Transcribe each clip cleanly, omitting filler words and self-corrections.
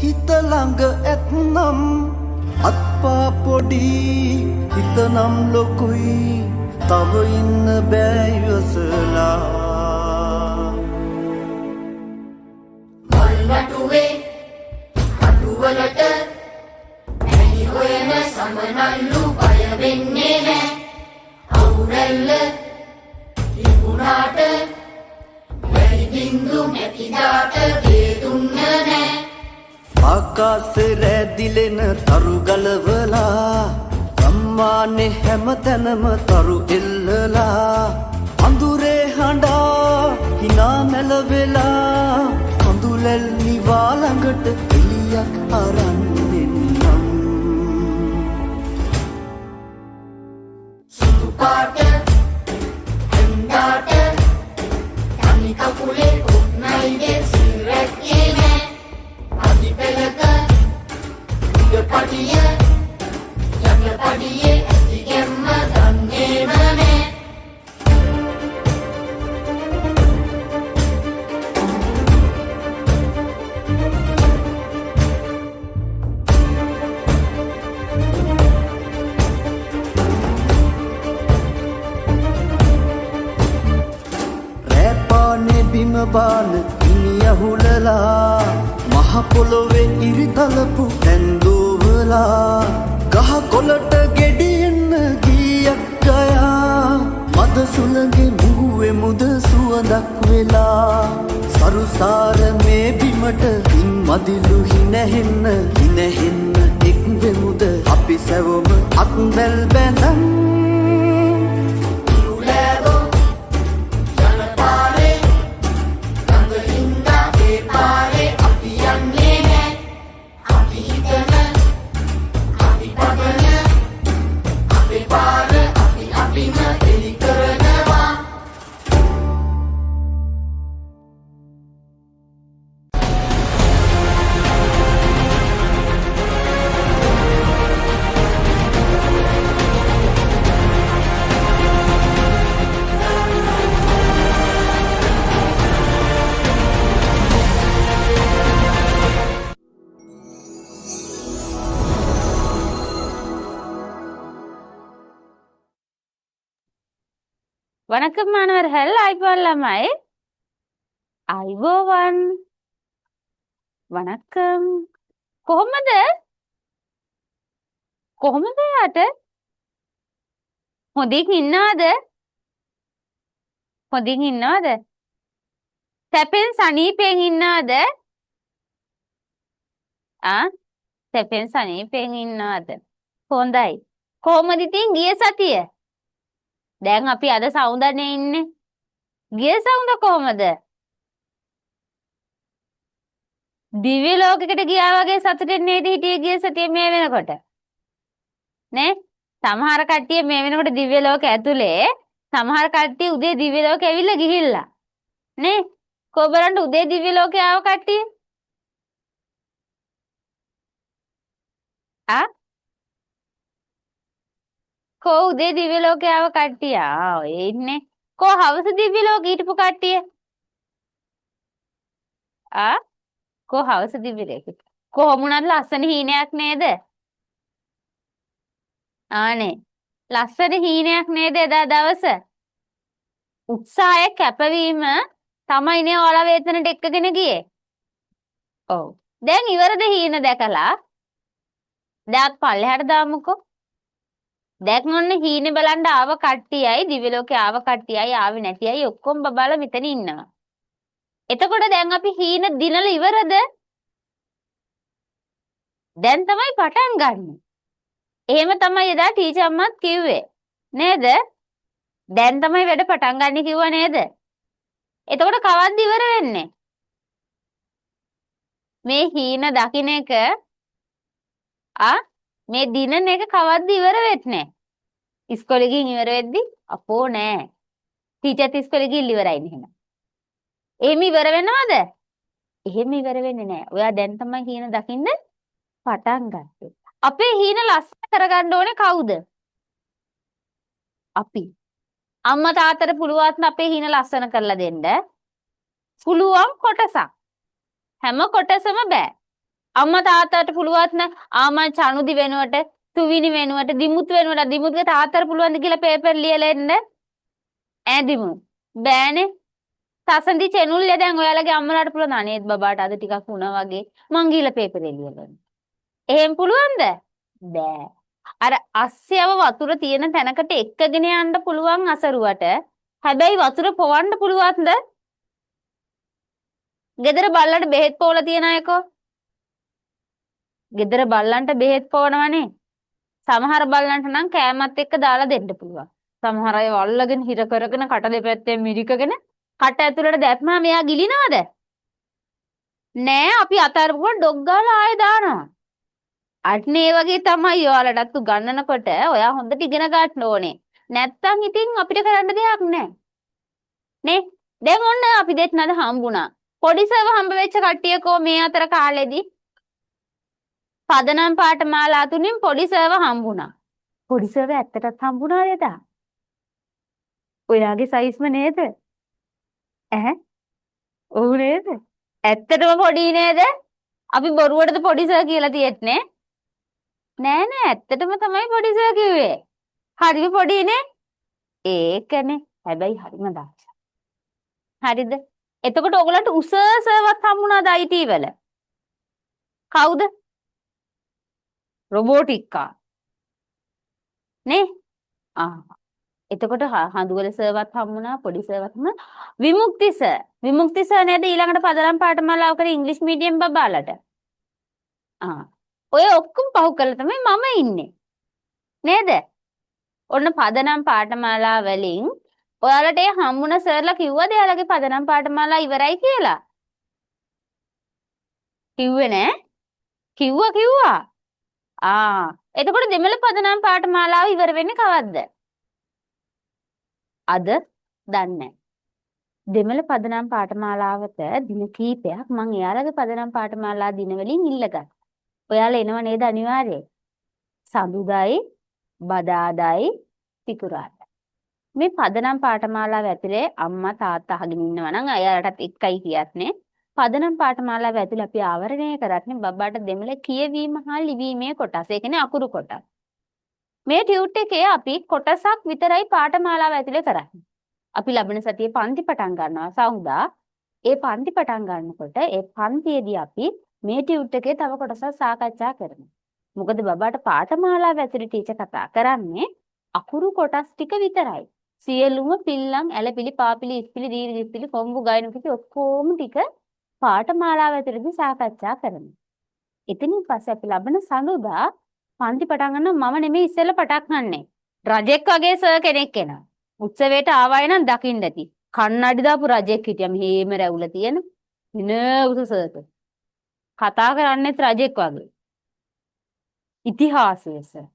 හිත ළඟ ඇත්නම් අත්පා පොඩි හිත නම් ලොකුයි තව ඉන්න බෑ ඉවසලා. මල් වටුවේ කටුවලට ඇලි හොයන සමනල්ලු බය වෙන්නේ නෑ. අවුරැල්ල තිබුණාට වැලි බින්දු නැති දාට ගේ දුන්න නෑ. ආකාශේ රැදිලෙන තරු ගලවලා ගම්මානේ හැම තැනම තරු එල්ලලා අඳුරේ හඬා හිනා මැලවෙලා කඳුලැල් නිවා ළඟට එළියක් අරන් දෙන්නම්. සුදු පාට හැන්දාට තනි කකුලේ ඔන්නයිගේ සිල් රැක්කේ නෑ. අදි පෙළක උඩ පඩිය යට පඩියේ ඇති ගැම්ම දන්නේම නෑ. රෑපානේ බිම බාන ඉනිය හුලලා මහ පොළොවේ ඉරිතලපු ඇන්දෝවලා ගහ කොළට ගෙඩි එන්න ගීයක් ගයා මද සුළඟේ මුහුවේ මුද සුවඳක් වෙලා සරුසාර මේ බිමට හින් මදිලු හිනහෙන්න හිනහෙන්න එක් වෙමුද අපි සැවොම අත්වැල් බැඳන්. ඉරුලෑවෝ යන පාරේ ගඟ හින්දා ඒ පාරේ අපි යන්නේ නෑ. අපි හිතන අපි පතන අපේ පාර අපි අපිම එලි කරනවා. வணக்கம் மாணவர்கள். ஐபோன் ළමයි. අයිබෝවන්. වணக்கம். කොහොමද? කොහොමද යාට? හොඳින් ඉන්නවද? හොඳින් ඉන්නවද? සැපෙන් සනීපෙන් ඉන්නවද? ආ, සැපෙන් සනීපෙන් ඉන්නවද? හොඳයි. කොහොමද ඉතින් ගිය සතිය? දැන් අපි අද සෞන්දර්යයේ ඉන්නේ. ගිය සෞන්ද කොහොමද? දිව්‍ය ලෝකයකට ගියා වගේ සතුටෙන් නේද හිටියේ ගිය සතියේ මේ වෙනකොට? නේ? සමහර කට්ටිය මේ වෙනකොට දිව්‍ය ලෝක ඇතුලේ, සමහර කට්ටිය උදේ දිව්‍ය ලෝක ඇවිල්ලා ගිහිල්ලා. නේ? කො බලන්න උදේ දිව්‍ය ලෝකේ ආව කට්ටිය? ආ? කෝ උදේ දිව්‍ය ලෝකේ ආව කට්ටිය? ආ, ඔය ඉන්නේ. කෝ හවස දිව්‍ය ලෝකේ හිටපු කට්ටිය? ආ? කෝ හවස දිව්‍ය ලෝකේ? කොහොම වුණත් ලස්සන හීනයක් නේද? ආනේ. ලස්සන හීනයක් නේද එදා දවස? උත්සාහය කැපවීම තමයි නේ ඔයාලා වේතනට එක්කගෙන ගියේ. ඔව්. දැන් ඉවරද හීන දැකලා? දැන් පල්ලෙහාට දාමුකෝ. දැන් ඔන්න හීනේ බලන්න ආව කට්ටියයි දිව්‍ය ලෝකේ ආව කට්ටියයි ආවේ නැති අය ඔක්කොම බබාලා මෙතන ඉන්නවා. එතකොට දැන් අපි හීන දිනලා ඉවරද? දැන් තමයි පටන් ගන්නෙ. එහෙම තමයි එදා ටීචර් අම්මත් කිව්වේ. නේද? දැන් තමයි වැඩ පටන් ගන්න කිව්වා නේද? එතකොට කවද්ද ඉවර වෙන්නේ? මේ හීන දකින්න එක ආ මේ දිනන එක කවද්ද ඉවර වෙන්නේ? ඉස්කෝලේ ගිහින් ඉවර වෙද්දි අපෝ නෑ. ටීචර්ත් ඉස්කෝලේ ගිහින් ඉවරයි නේ එහෙනම්. එහෙම ඉවර වෙනවද? එහෙම ඉවර වෙන්නේ නෑ. ඔයා දැන් තමයි හීන දකින්න පටන් ගත්තේ. අපේ හීන ලස්සන කරගන්න ඕනේ කවුද? අපි. අම්මා තාත්තට පුළුවන් අපේ හීන ලස්සන කරලා දෙන්න. පුළුවන් කොටසක්. හැම කොටසම බෑ. අම්මා තාත්තට පුළුවන් න ආ මං චනුදි වෙනුවට, තුවිනි වෙනුවට, දිමුත් වෙනුවට, දිමුත්ගේ තාත්තට පුළුවන්ද කියලා පේපර් ලියලා එන්න? ඈ දිමුත් බෑනේ. සසඳි චෙනුල්ය දැන් ඔයාලගේ අම්මලාට පුළුවන් අනේත් බබාට අද ටිකක් වුණා වගේ මං ගිහලා පේපරේ ලියලා එන්න. එහෙම පුළුවන්ද? බෑ. අර අස්සයව වතුර තියෙන තැනකට එක්කගෙන යන්න පුළුවන් අසරුවට. හැබැයි වතුර පොවන්න පුළුවන්ද? ගෙදර බල්ලන්ට බෙහෙත් පොවලා තියන අයකෝ? ගෙදර බල්ලන්ට බෙහෙත් පොවනවනේ. සමහර බල්ලන්ට නම් කෑමත් එක්ක දාලා දෙන්න පුළුවන්. සමහර අය අල්ලගෙන හිර කරගෙන කට දෙපැත්තෙන් මිරිකගෙන කට ඇතුළට දැම්මම මෙයා ගිලිනවද? නෑ, අපි අතාරපුවම ඩොග් ගාලා ආයෙ දානවා. අන්න ඒ වගේ තමයි ඔයාලටත් උගන්නනකොට ඔයා හොඳට ඉගෙන ගන්න ඕනේ. නැත්තම් ඉතින් අපිට කරන්න දෙයක් නෑ. නේ? දැන් ඔන්න අපි දෙන්නද හම්බුණා. පොඩි සර්ව හම්බ වෙච්ච කට්ටියකෝ මේ අතර කාලෙදි පදනම් පාඨමාලා තුنين පොඩි සර්ව හම්බුණා. පොඩි සර්ව ඇත්තටත් හම්බුණාද එදා? ඔයාගේ සයිස්ම නේද? ඈ? ඔව් නේද? ඇත්තටම පොඩි නේද? අපි බොරුවටද පොඩි සර් කියලා තියෙන්නේ? නෑ නෑ, ඇත්තටම තමයි පොඩි සර් කිව්වේ. හරිම පොඩි නේ? ඒකනේ. හැබැයි හරිම දක්ෂයි. හරිද? එතකොට ඔයගලන්ට උස සර්වත් හම්බුණාද IT වල? කවුද? රොබෝටික්කා. නේ? ආ. එතකොට හඳුවල සර්වත් හම්බුණා, පොඩි සර්වත් හම්බුණා. විමුක්ති සර්. විමුක්ති සර් නේද ඊළඟට පදනම් පාඨමාලාව කරේ ඉංග්‍රීසි මීඩියම් බබාලට? ආ. ඔය ඔක්කොම පහු කරලා තමයි මම ඉන්නේ. නේද? ඔන්න පදනම් පාඨමාලා වලින් ඔයාලට ඒ හම්බුණ සර්ලා කිව්වද එයාලගේ පදනම් පාඨමාලා ඉවරයි කියලා? කිව්වේ නෑ. කිව්වා කිව්වා. ආ, එතකොට දෙමළ පදනම් පාඨමාලාව ඉවර වෙන්නේ කවද්ද? අද දන්නේ නෑ. දෙමළ පදනම් පාඨමාලාවට දින කීපයක් මං එයාලගේ පදනම් පාඨමාලා දින වලින් ඉල්ලගත්තා. ඔයාලා එනව නේද අනිවාර්යයෙන්? සඳුදයි, බදාදයි, සිකුරාදා. මේ පදනම් පාඨමාලාව ඇතුලේ අම්මා තාත්තා අහගෙන ඉන්නවා නම් එයාලටත් එක්කයි කියන්නේ. පදනම් පාඨමාලාව ඇතුලේ අපි ආවරණය කරන්නේ බබාට දෙමළ කියවීම හා ලිවීමේ කොටස්. ඒ කියන්නේ අකුරු කොටස්. මේ ටියුට් එකේ අපි කොටසක් විතරයි පාඨමාලාව ඇතුලේ කරන්නේ. අපි ලබන සතියේ පන්ති පටන් ගන්නවා සවුදා. ඒ පන්ති පටන් ගන්නකොට ඒ පන්තියේදී අපි මේ ටියුට් එකේ තව කොටසක් සාකච්ඡා කරනවා. මොකද බබාට පාඨමාලාව ඇතුලේ ටීචර් කතා කරන්නේ අකුරු කොටස් ටික විතරයි. සියලුම පිල්ලම්, ඇලපිලි, පාපිලි, ඉස්පිලි, දීර්ඝ ඉස්පිලි, කොම්බු, ගයනු කිසි ඔක්කොම ටික පාඨමාලාව ඇතුලේදී සාකච්ඡා කරනවා. එතනින් පස්සේ අපි ලබන සඳුදා පන්ති පටන් ගන්නවා. මම නෙමෙයි ඉස්සෙල්ලා පටන් ගන්නෙ. රජෙක් වගේ සර් කෙනෙක් එනවා. උත්සවයට ආවයි නම් දකින්න ඇති. කන්නඩි දාපු රජෙක් හිටියා. මෙහෙම රැවුල තියෙන. වෙන උස සර්. කතා කරන්නේත් රජෙක් වගේ. ඉතිහාසය සර්.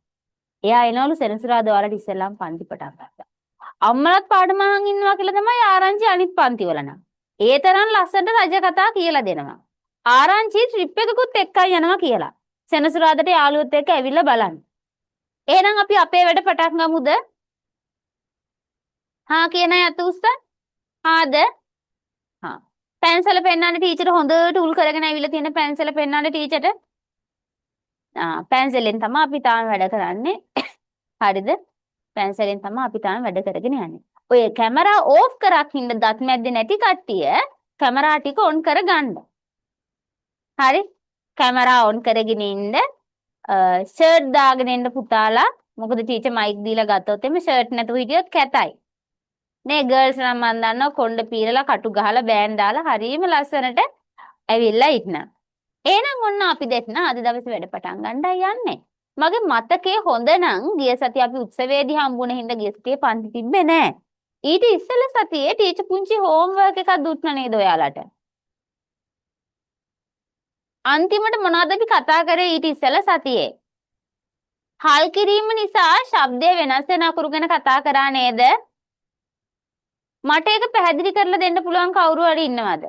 එයා එනවලු සෙනසුරාදා ඔයාලට ඉස්සෙල්ලාම පන්ති පටන් ගත්තා. අම්මලත් පාඩම අහන් ඉන්නවා කියලා තමයි ආරංචි අනිත් පන්ති වල නම්. ඒ තරම් ලස්සනට රජ කතා කියලා දෙනවා. ආරංචි ට්‍රිප් එකකුත් එක්කයි යනවා කියලා. සෙනසුරාදාට යාළුවොත් එක්ක ඇවිල්ලා බලන්න. එහෙනම් අපි අපේ වැඩ පටන් ගමුද? හා කියන අය අත උස්සන්න. හාද? හා. පැන්සල පෙන්නන්න ටීචර්, හොඳට උල් කරගෙන ඇවිල්ලා තියෙන පැන්සල පෙන්නන්න ටීචර්ට. ආ, පැන්සලෙන් තමයි අපි තාම වැඩ කරන්නේ. හරිද? පැන්සලෙන් තමයි අපි තාම වැඩ කරගෙන යන්නේ. ඔය කැමරා ඕෆ් කරක් හින්දා දත් මැද්දේ නැති කට්ටිය කැමරා ටික ඔන් කරගන්න. හරි? කැමරා ඔන් කරගෙන ඉන්න, ෂර්ට් දාගෙන එන්න පුතාලා. මොකද ටීචර් මයික් දීලා ගත්තොත් එimhe ෂර්ට් නැතුව හිටියොත් කැතයි. නේ, ගර්ල්ස් නම් මන් දන්නවා කොණ්ඩ පීරලා කටු ගහලා බෑන් දාලා හරියම ලස්සනට ඇවිල්ලා ඉන්නවා. එහෙනම් ඔන්න අපි දෙන්න අද දවසේ වැඩ පටන් ගන්නයි යන්නේ. මගේ මතකයේ හොඳ නම් ගිය සතියේ අපි උත්සවයේදී හම්බුන හින්දා ගිය සතියේ පන්ති තිබ්බේ නෑ. ඊට ඉස්සෙල්ලා සතියේ ටීචර් පුංචි හෝම්වර්ක් එකක් දුන්නා නේද ඔයාලට? අන්තිමට මොනවද අපි කතා කරේ ඊට ඉස්සෙල්ලා සතියේ? හල් කිරීම නිසා ශබ්දය වෙනස් වෙන අකුරු ගැන කතා කරා නේද? මට ඒක පැහැදිලි කරලා දෙන්න පුළුවන් කවුරු හරි ඉන්නවද?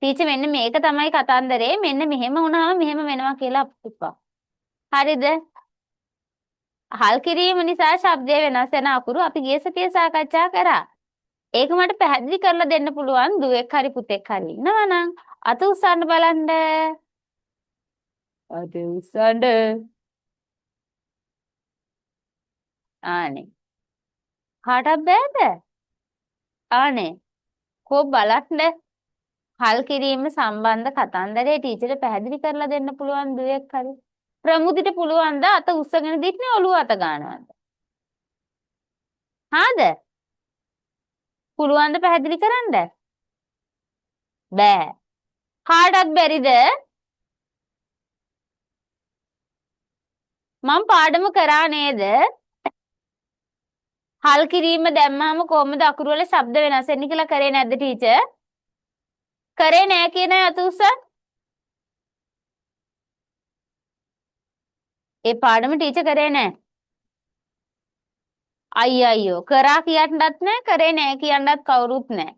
ටීචර්, මෙන්න මේක තමයි කතන්දරේ, මෙන්න මෙහෙම වුණාම මෙහෙම වෙනවා කියලා අප්පා. හරිද? හල් කිරීම නිසා ශබ්දය වෙනස් වෙන අකුරු අපි ගිය සතියේ සාකච්ඡා කරා. ඒක මට පැහැදිලි කරලා දෙන්න පුළුවන් දුවෙක් හරි පුතෙක් හරි ඉන්නවනම් අත උස්සන්න බලන්න. අත උස්සන්න. ආනේ. කාටවත් බෑද? ආනේ. කෝ බලන්න. හල් කිරීම සම්බන්ධ කතන්දරේ ටීචර් පැහැදිලි කරලා දෙන්න පුළුවන් දුවෙක් හරි. ප්‍රමුදිට පුළුවන් ද අත උස්සගෙන දින්නේ ඔළුව අත ගන්නවද? හාද? පුළුවන් ද පැහැදිලි කරන්න? බෑ. කාටවත් බැරිද? මං පාඩම කරා නේද? හල් කිරීම දැම්මහම කොහොමද අකුරු වල ශබ්ද වෙනස් වෙන්නේ කියලා කරේ නැද්ද ටීචර්? කරේ නෑ කියන අය අත උස්සන්න. ඒ පාඩම ටීචර් කරේ නෑ. අයියෝ අයියෝ කරා කියන්නත් නෑ, කරේ නෑ කියන්නත් කවුරුත් නෑ.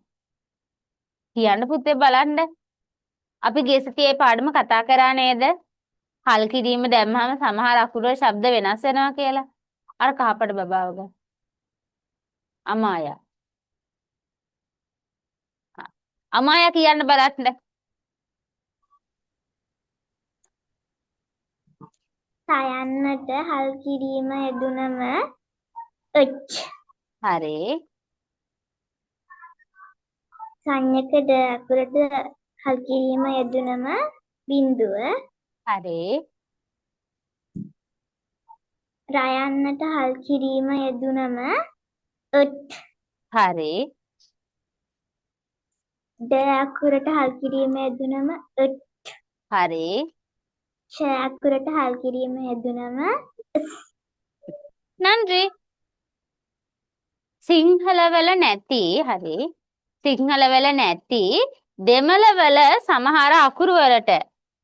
කියන්න පුතේ බලන්න. අපි ගිය සතියේ පාඩම කතා කරා නේද? හල් කිරීම දැම්මහම සමහර අකුරු වල ශබ්ද වෙනස් වෙනවා කියලා. අර කහපට බබාව ගන්න. අමායා. අමායා කියන්න බලන්න. සයන්නට හල් කිරීම යෙදුනම එච්. හරි. සංයක ඩ අකුරට හල් කිරීම යෙදුනම බිඳුව. හරි. රයන්නට හල් කිරීම යෙදුනම එට්. හරි. ඩ අකුරට හල් කිරීම යෙදුනම එට්. හරි. ෂ අකුරට හල් කිරීම යෙදුනම ස්. නන්රි. සිංහලවල නැති, හරි, සිංහලවල නැති දෙමළවල සමහර අකුරු වලට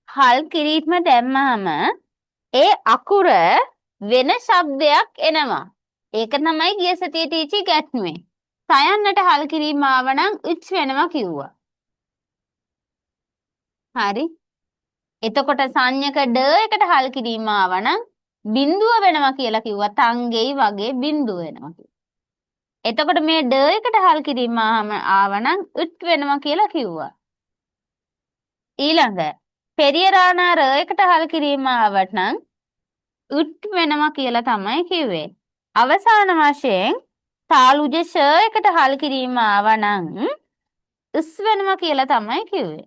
හල් කිරීම දැම්මහම ඒ අකුර වෙන ශබ්දයක් එනවා. ඒක තමයි ගිය සතියේ ටීචර් ගැට්නුවේ. සයන්නට හල් කිරීම ආවනම් උච් වෙනවා කිව්වා. හරි. එතකොට සංයක ඩ එකට හල් කිරීම ආවනම් බිඳුව වෙනවා කියලා කිව්වා. තංගෙයි වගේ බිඳුව වෙනවා කියලා. එතකොට මේ ඩ එකට හල් කිරීම ආවනම් උට් වෙනවා කියලා කිව්වා. ඊළඟ පෙරිය රාණා ර එකට හල් කිරීම ආවට නම් උට් වෙනවා කියලා තමයි කිව්වේ. අවසාන වශයෙන් තාලුජ ෂ එකට හල් කිරීම ආවනම් උස් වෙනවා කියලා තමයි කිව්වේ.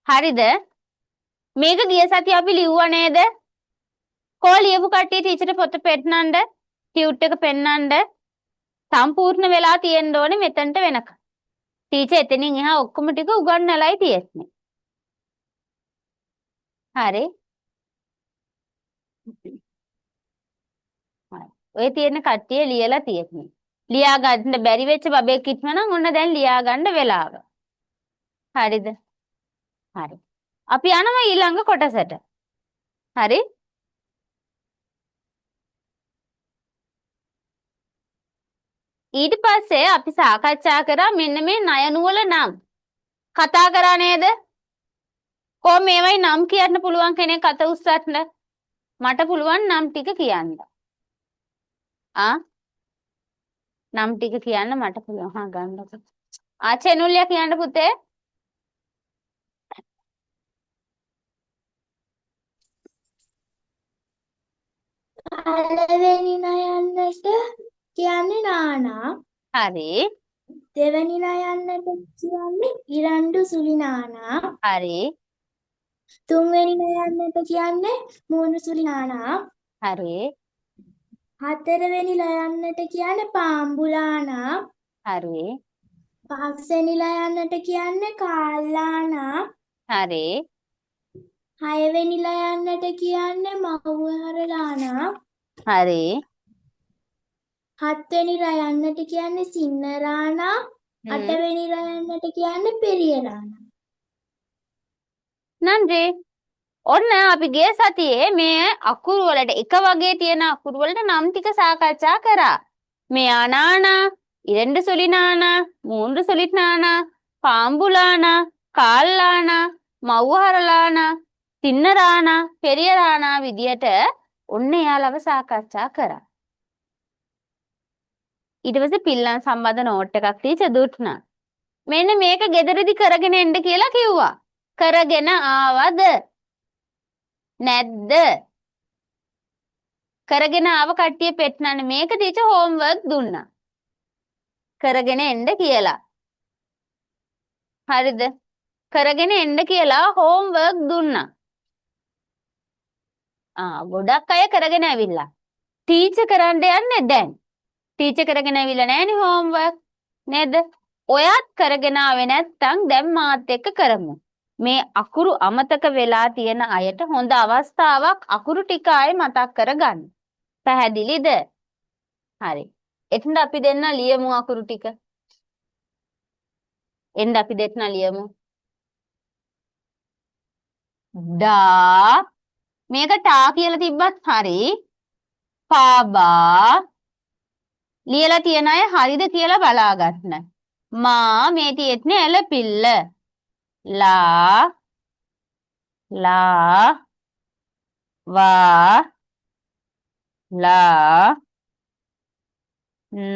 හරිද? මේක ගිය සතියේ අපි ලිව්වා නේද? කෝ ලියපු කට්ටිය ටීචර්ට පොත පෙන්නන්න, ටියුට් එක පෙන්නන්න. සම්පූර්ණ වෙලා තියෙන්න ඕනේ මෙතනට වෙනකන්. ටීචර් එතනින් එහා ඔක්කොම ටික උගන්වලයි තියෙන්නේ. හරි. හරි. ඔය තියෙන කට්ටිය ලියලා තියෙන්නේ. ලියා ගන්න බැරි වෙච්ච බබෙක් ඉන්නවා නම් ඔන්න දැන් ලියා ගන්න වෙලාව. හරිද? හරි. අපි යනවා ඊළඟ කොටසට. හරි? ඊට පස්සේ අපි සාකච්ඡා කරා මෙන්න මේ නයනුවල නම්. කතා කරා නේද? කොහොම මේවයි නම් කියන්න පුළුවන් කෙනෙක් අත උස්සන්න? මට පුළුවන් නම් ටික කියන්න. ආ? නම් ටික කියන්න මට පුළුවන්. හා ගන්නකො. ආ චෙනුල්යා කියන්න පුතේ. පළවෙනි නයන්නට කියන්නේ නානා. හරි. දෙවෙනි නයන්නට කියන්නේ ඉරණ්ඩු සුලි නානා. හරි. තුන්වෙනි නයන්නට කියන්නේ මූණු සුලි නානා. හරි. හතරවෙනි ලයන්නට කියන්නේ පාම්බුලානා. හරි. පස්වෙනි ලයන්නට කියන්නේ කාල්ලානා. හරි. හයවෙනි ලයන්නට කියන්නේ මව්වහරලානා. හරි. හත්වෙනි ලයන්නට කියන්නේ සින්නරානා. අටවෙනි ලයන්නට කියන්නේ පෙරියරානා. නන්රි. ඔන්න අපි ගිය සතියේ මේ අකුරු වලට එක වගේ තියෙන අකුරු වලට නම් ටික සාකච්ඡා කරා. මෙයා නානා, ඉරෙන්ඩ සුලි නානා, මූන්ඩ සුලි නානා, පාම්බුලානා, කාල්ලානා, මව්වහරලානා, තින්නරානා, පෙරියරානා විදියට ඔන්න එයාලව සාකච්ඡා කරා. ඊට පස්සේ පිල්ලම් සම්බන්ධ නෝට් එකක් ටීචර් දුන්නා. මෙන්න මේක ගෙදරදි කරගෙන එන්න කියලා කිව්වා. කරගෙන ආවද නැද්ද? කරගෙන ආව කට්ටිය පෙට්නන්නේ. මේක ටීචර් හෝම්වර්ක් දුන්නා. කරගෙන එන්න කියලා. හරිද? කරගෙන එන්න කියලා හෝම්වර්ක් දුන්නා. ගොඩක් අය කරගෙන ඇවිල්ලා. ටීචර් කරන්න යන්නේ දැන්. ටීචර් කරගෙන ඇවිල්ලා නෑනේ හෝම්වර්ක්. නේද? ඔයත් කරගෙන ආවේ නැත්තම් දැන් මාත් එක්ක කරමු. මේ අකුරු අමතක වෙලා තියෙන අයට හොඳ අවස්ථාවක් අකුරු ටික ආයේ මතක් කරගන්න. පැහැදිලිද? හරි. එතන අපි දෙන්න ලියමු අකුරු ටික. එන්න අපි දෙන්න ලියමු. ඩා මේක ටා කියලා තිබ්බත් හරි. පාබා ලියලා තියන අය හරිද කියලා බලා ගන්න. මා මේ තියෙන්නේ ඇලපිල්ල. ලා ලා වා ලා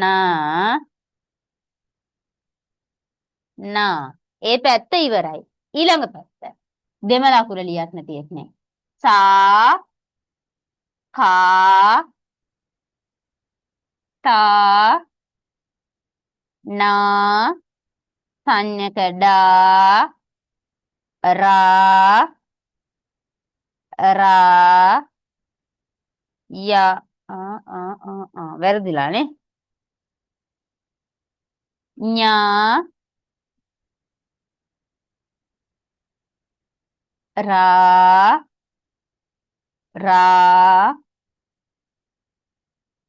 නා නා. ඒ පැත්ත ඉවරයි. ඊළඟ පැත්ත දෙමළ අකුර ලියන්න තියෙන්නේ. සා කා තා නා සංයක ඩා රා රා යා. ආ ආ ආ ආ වැරදිලා නේ. ඥා රා රා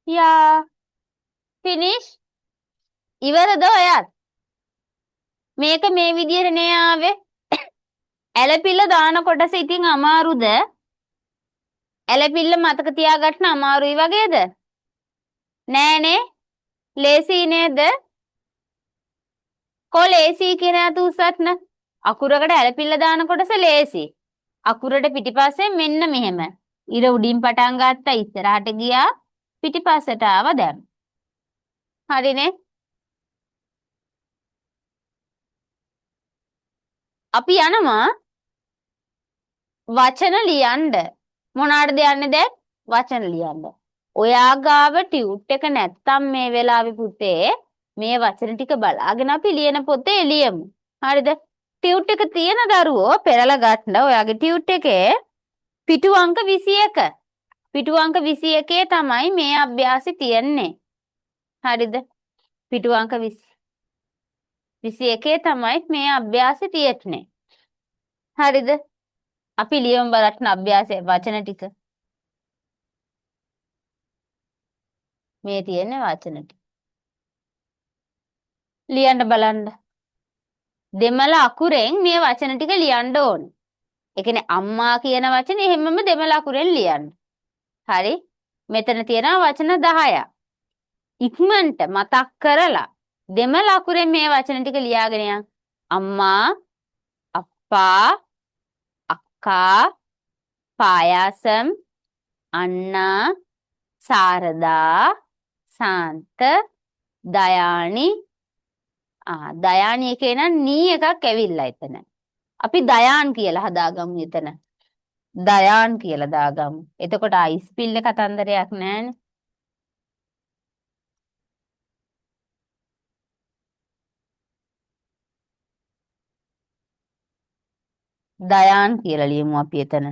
යා. ෆිනිෂ්. ඉවරද ඔයත්? මේක මේ විදියට නේ ආවේ. ඇලපිල්ල දාන කොටස ඉතින් අමාරුද? ඇලපිල්ල මතක තියාගන්න අමාරුයි වගේද? නෑනේ. ලේසි නේද? කො ලේසි කියන අත උස්සන්න. අකුරකට ඇලපිල්ල දාන කොටස ලේසි. අකුරට පිටිපස්සෙන් මෙන්න මෙහෙම. ඉර උඩින් පටන් ගත්තා, ඉස්සරහට ගියා, පිටිපස්සට ආවා දැන්. හරිනේ? අපි යනවා වචන ලියන්න. මොනාටද යන්නේ දැන්? වචන ලියන්න. ඔයා ගාව ටියුට් එක නැත්තම් මේ වෙලාවේ පුතේ මේ වචන ටික බලාගෙන අපි ලියන පොතේ ලියමු. හරිද? ටියුට් එක තියෙන දරුවෝ පෙරලා ගන්න. ඔයාගේ ටියුට් එකේ පිටු අංක 21. පිටු අංක 21 තමයි මේ අභ්‍යාසي තියෙන්නේ. හරිද? පිටු අංක 21 තමයි මේ අභ්‍යාසي තියෙන්නේ. හරිද? අපි ලියමු බලන්න අභ්‍යාසයේ වචන ටික. මේ තියෙන වචන ටික. ලියන්න බලන්න. දෙමළ අකුරෙන් මේ වචන ටික ලියන්න ඕන. ඒ කියන්නේ අම්මා කියන වචනේ එහෙමම දෙමළ අකුරෙන් ලියන්න. හරි? මෙතන තියෙනවා වචන 10ක්. ඉක්මනට මතක් කරලා දෙමළ අකුරෙන් මේ වචන ටික ලියාගෙන යන්න. අම්මා, අප්පා, අක්කා, පායාසම්, අන්නා, සාරදා, සාන්ත, දයානි. දයානි එකේ නම් නී එකක් ඇවිල්ලා එතන. අපි දයාන් කියලා හදාගමු එතන. දයාන් කියලා දාගමු. එතකොට අයිස් පිල්ල කතන්දරයක් නෑනේ. දයාන් කියලා ලියමු අපි එතන.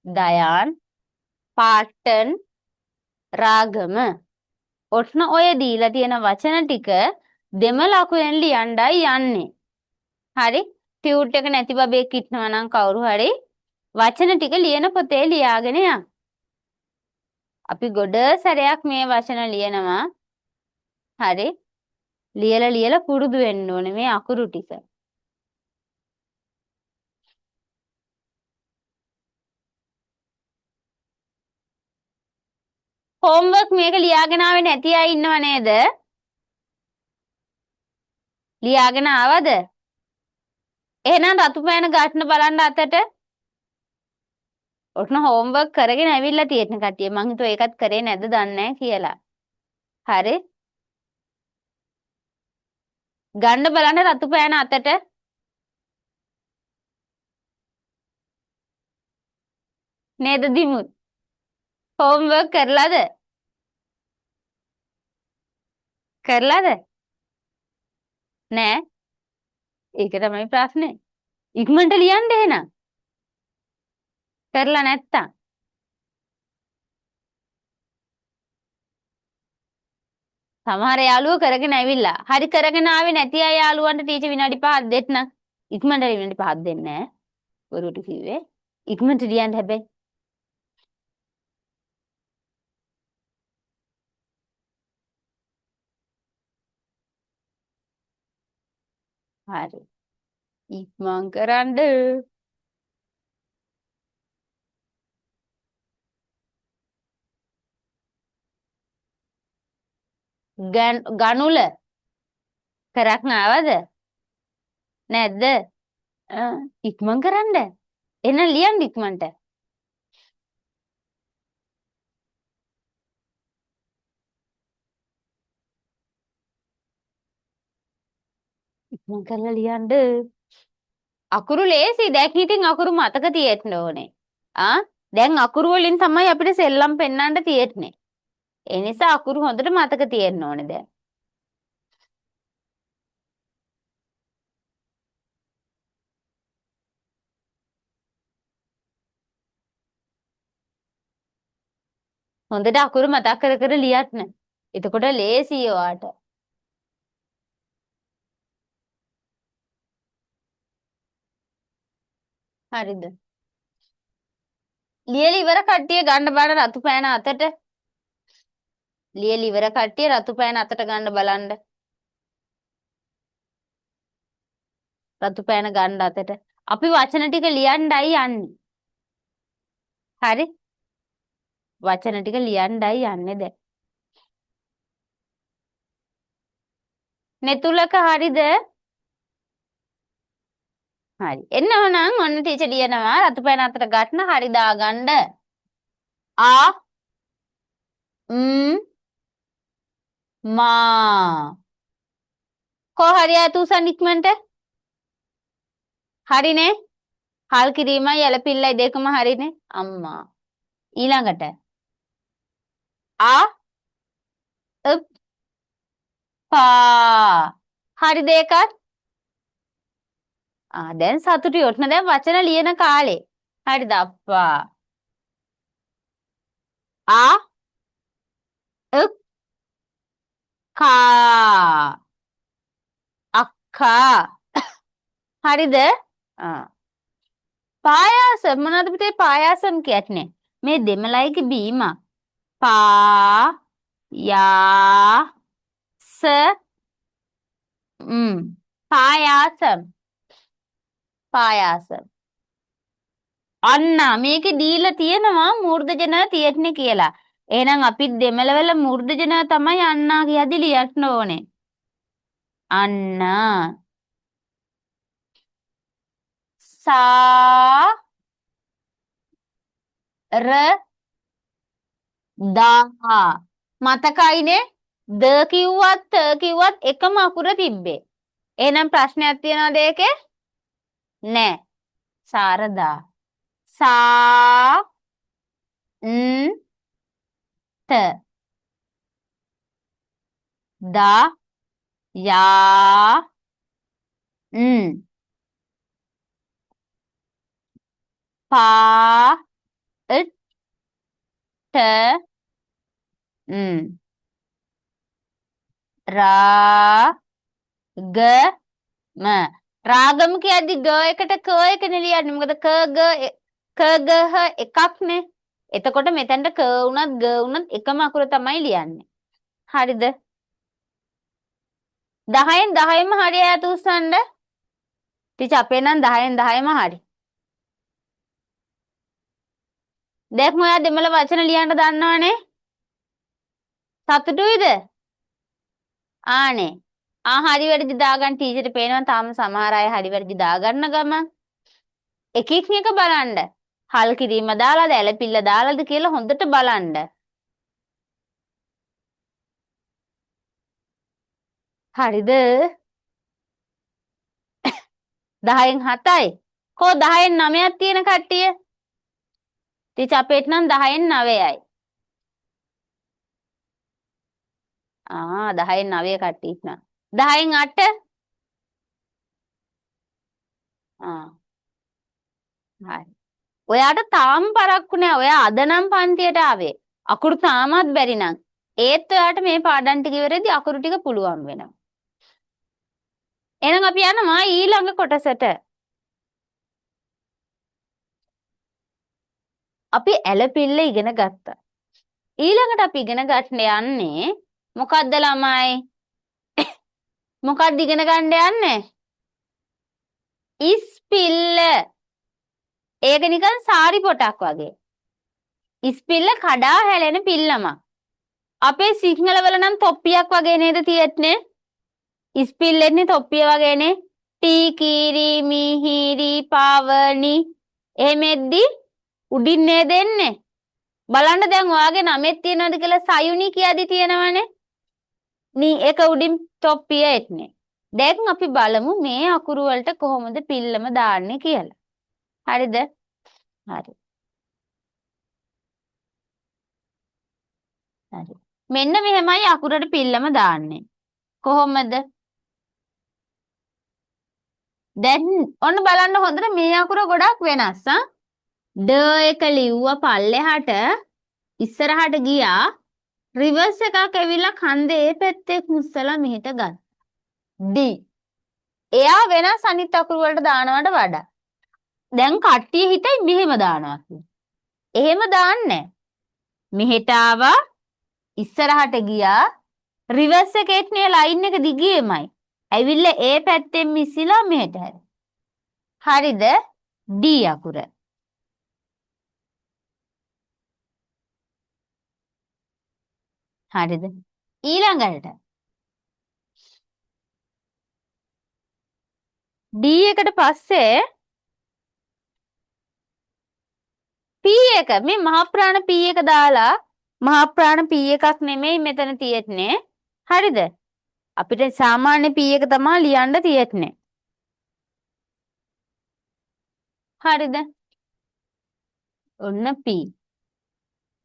දයාන් පාටන් රාගම. ඔන්න ඔය දීලා තියෙන වචන ටික දෙමළ අකුරෙන් ලියන්නයි යන්නේ. හරි? ටියුට් එක නැති බබෙක් ඉන්නවා නම් කවුරු හරි වචන ටික ලියන පොතේ ලියාගෙන යන්න. අපි ගොඩ සැරයක් මේ වචන ලියනවා. හරි? ලියලා ලියලා පුරුදු වෙන්න ඕනේ මේ අකුරු ටික. හෝම්වර්ක් මේක ලියාගෙන ආවේ නැති අය ඉන්නව නේද? ලියාගෙන ආවද? එහෙනම් රතු පෑන ගන්න බලන්න අතට. ඔන්න හෝම්වර්ක් කරගෙන ඇවිල්ලා තියෙන කට්ටිය. මං හිතුවා ඒකත් කරේ නැද්ද දන්නේ නැහැ කියලා. හරි. ගන්න බලන්න රතු පෑන අතට. නේද දිමුත්? හෝම්වර්ක් කරලාද? කරලාද? නෑ. ඒක තමයි ප්‍රශ්නේ. ඉක්මනට ලියන්න එහෙනම්. කරලා නැත්තම්. සමහර යාළුවෝ කරගෙන ඇවිල්ලා. හරි කරගෙන ආවේ නැති අය යාළුවන්ට ටීචර් විනාඩි 5ක් දෙන්න. ඉක්මනට විනාඩි 5ක් දෙන්නේ නෑ. බොරුවට කිව්වේ. ඉක්මනට ලියන්න හැබැයි. හරි. ඉක්මන් කරන්න. ගනුල කරක් ආවද? නැද්ද? ඉක්මන් කරන්න. එහෙනම් ලියන්න ඉක්මනට. ඉක්මන් කරලා ලියන්න. අකුරු ලේසි. දැන් ඉතින් අකුරු මතක තියෙන්න ඕනේ. දැන් අකුරු වලින් තමයි අපිට සෙල්ලම් පෙන්වන්න තියෙන්නේ. ඒ නිසා අකුරු හොඳට මතක තියෙන්න ඕනේ දැන්. හොඳට අකුරු මතක් කර කර ලියන්න. එතකොට ලේසි ඔයාට. හරිද? ලියලා ඉවර කට්ටිය ගන්න බලන්න රතු පෑන අතට. ලියලා ඉවර කට්ටිය රතු පෑන අතට ගන්න බලන්න. රතු පෑන ගන්න අතට. අපි වචන ටික ලියන්නයි යන්නේ. හරි? වචන ටික ලියන්නයි යන්නේ දැන්. නෙතුලක හරිද? හරි. එන්න ඕනනම් ඔන්න ටීචර් ලියනවා රතු පෑන අතට ගන්න හරි දාගන්න. ආ ම් මා. කො හරි අත උසන් ඉක්මනට. හරිනේ? හල් කිරීමයි ඇලපිල්ලයි දෙකම හරිනේ. අම්මා. ඊළඟට ආ උප් පා. හරි දෙකත්? දැන් සතුටුයි. ඔන්න දැන් වචන ලියන කාලේ. හරිද අප්පා? ආ උප් කා. අක්කා. හරිද? පායාස මොනවද පුතේ පායාසම් කියන්නේ? මේ දෙමළයිගේ බීමක්. පා යා ස ම් පායාසම්. පායාසම්. අන්න මේකේ දීලා තියෙනවා මූර්ධජන තියෙන්නේ කියලා. එහෙනම් අපි දෙමළවල මූර්ධජන තමයි අන්නා කියද්දි ලියන්න ඕනේ. අන්නා. සා ර දා. මතකයිනේ? ද කිව්වත් ත කිව්වත් එකම අකුර තිබ්බේ. එහෙනම් ප්‍රශ්නයක් තියනවද ඒකේ? නෑ. සාරදා. සා න් ත දා යා න් පා ට න් රා ග ම. රාගම කියද්දි ග එකට ක එකනේ ලියන්නේ. මොකද ක ග ක ග හ එකක්නේ. එතකොට මෙතනට ක වුණත් ග වුණත් එකම අකුර තමයි ලියන්නේ. හරිද? 10න් 10ම හරි අය උස්සන්න. ටීචර් අපේ නම් 10න් 10ම හරි. දැන් ඔයා දෙමළ වචන ලියන්න දන්නවනේ. සතුටුයිද? ආනේ. හරි වැරදි දාගන්න ටීචර්ට පේනවා තාම සමහර අය හරි වැරදි දාගන්න ගමන්. එක එක බලන්න. හල් කිරීම දාලාද ඇලපිල්ල දාලාද කියලා හොඳට බලන්න. හරිද? 10න් 7යි. කෝ 10න් 9ක් තියෙන කට්ටිය? ටීචර් අපේට නම් 10න් 9යි. ආ 10න් 9 කට්ටිය ඉන්නවා. 10න් 8? ආ හරි. ඔයාට තාම පරක්කු නෑ. ඔයා අද නම් පන්තියට ආවේ. අකුරු තාමත් බැරි නම් ඒත් ඔයාට මේ පාඩම් ටික ඉවරෙද්දි අකුරු ටික පුළුවන් වෙනවා. එහෙනම් අපි යනවා ඊළඟ කොටසට. අපි ඇලපිල්ල ඉගෙන ගත්තා. ඊළඟට අපි ඉගෙන ගන්න යන්නේ මොකද්ද ළමයි? මොකද්ද ඉගෙන ගන්න යන්නේ? ඉස්පිල්ල. ඒක නිකන් සාරි පොටක් වගේ. ඉස්පිල්ල කඩා හැලෙන පිල්ලමක්. අපේ සිංහල වල නම් තොප්පියක් වගේ නේද තියෙන්නේ? ඉස්පිල්ලෙන්නේ තොප්පිය වගේනේ. ටී කීරි මිහිරි පාවනි. එහෙම එද්දි උඩින් නේද එන්නේ? බලන්න දැන් ඔයාගේ නමෙත් තියෙනවද කියලා සයුනි කියදි තියෙනවනේ. නී ඒක උඩින් තොප්පිය එන්නේ. දැන් අපි බලමු මේ අකුරු වලට කොහොමද පිල්ලම දාන්නේ කියලා. හරිද? හරි. හරි. මෙන්න මෙහෙමයි අකුරට පිල්ලම දාන්නේ. කොහොමද? දැන් ඔන්න බලන්න හොඳට මේ අකුර ගොඩක් වෙනස් ආ. ඩ එක ලිව්වා පල්ලෙහාට ඉස්සරහට ගියා රිවර්ස් එකක් ඇවිල්ලා කන්දේ ඒ පැත්තේ මුස්සලා මෙහෙට ගත්තා. D. එයා වෙනස් අනිත් අකුරු වලට දානවට වඩා. දැන් කට්ටිය හිතයි මෙහෙම දානවා කියලා. එහෙම දාන්නේ මෙහෙට ආවා ඉස්සරහට ගියා රිවර්ස් එකේත් නේ ලයින් එක දිගේමයි. ඇවිල්ලා ඒ පැත්තෙන් මිසිලා මෙහෙට හැරෙනවා. හරිද? D අකුර. හරිද? ඊළඟට D එකට පස්සේ P එක මේ මහ ප්‍රාණ P එක දාලා මහ ප්‍රාණ P එකක් නෙමෙයි මෙතන තියෙන්නේ. හරිද? අපිට සාමාන්‍ය P එක තමයි ලියන්න තියෙන්නේ. හරිද? ඔන්න P.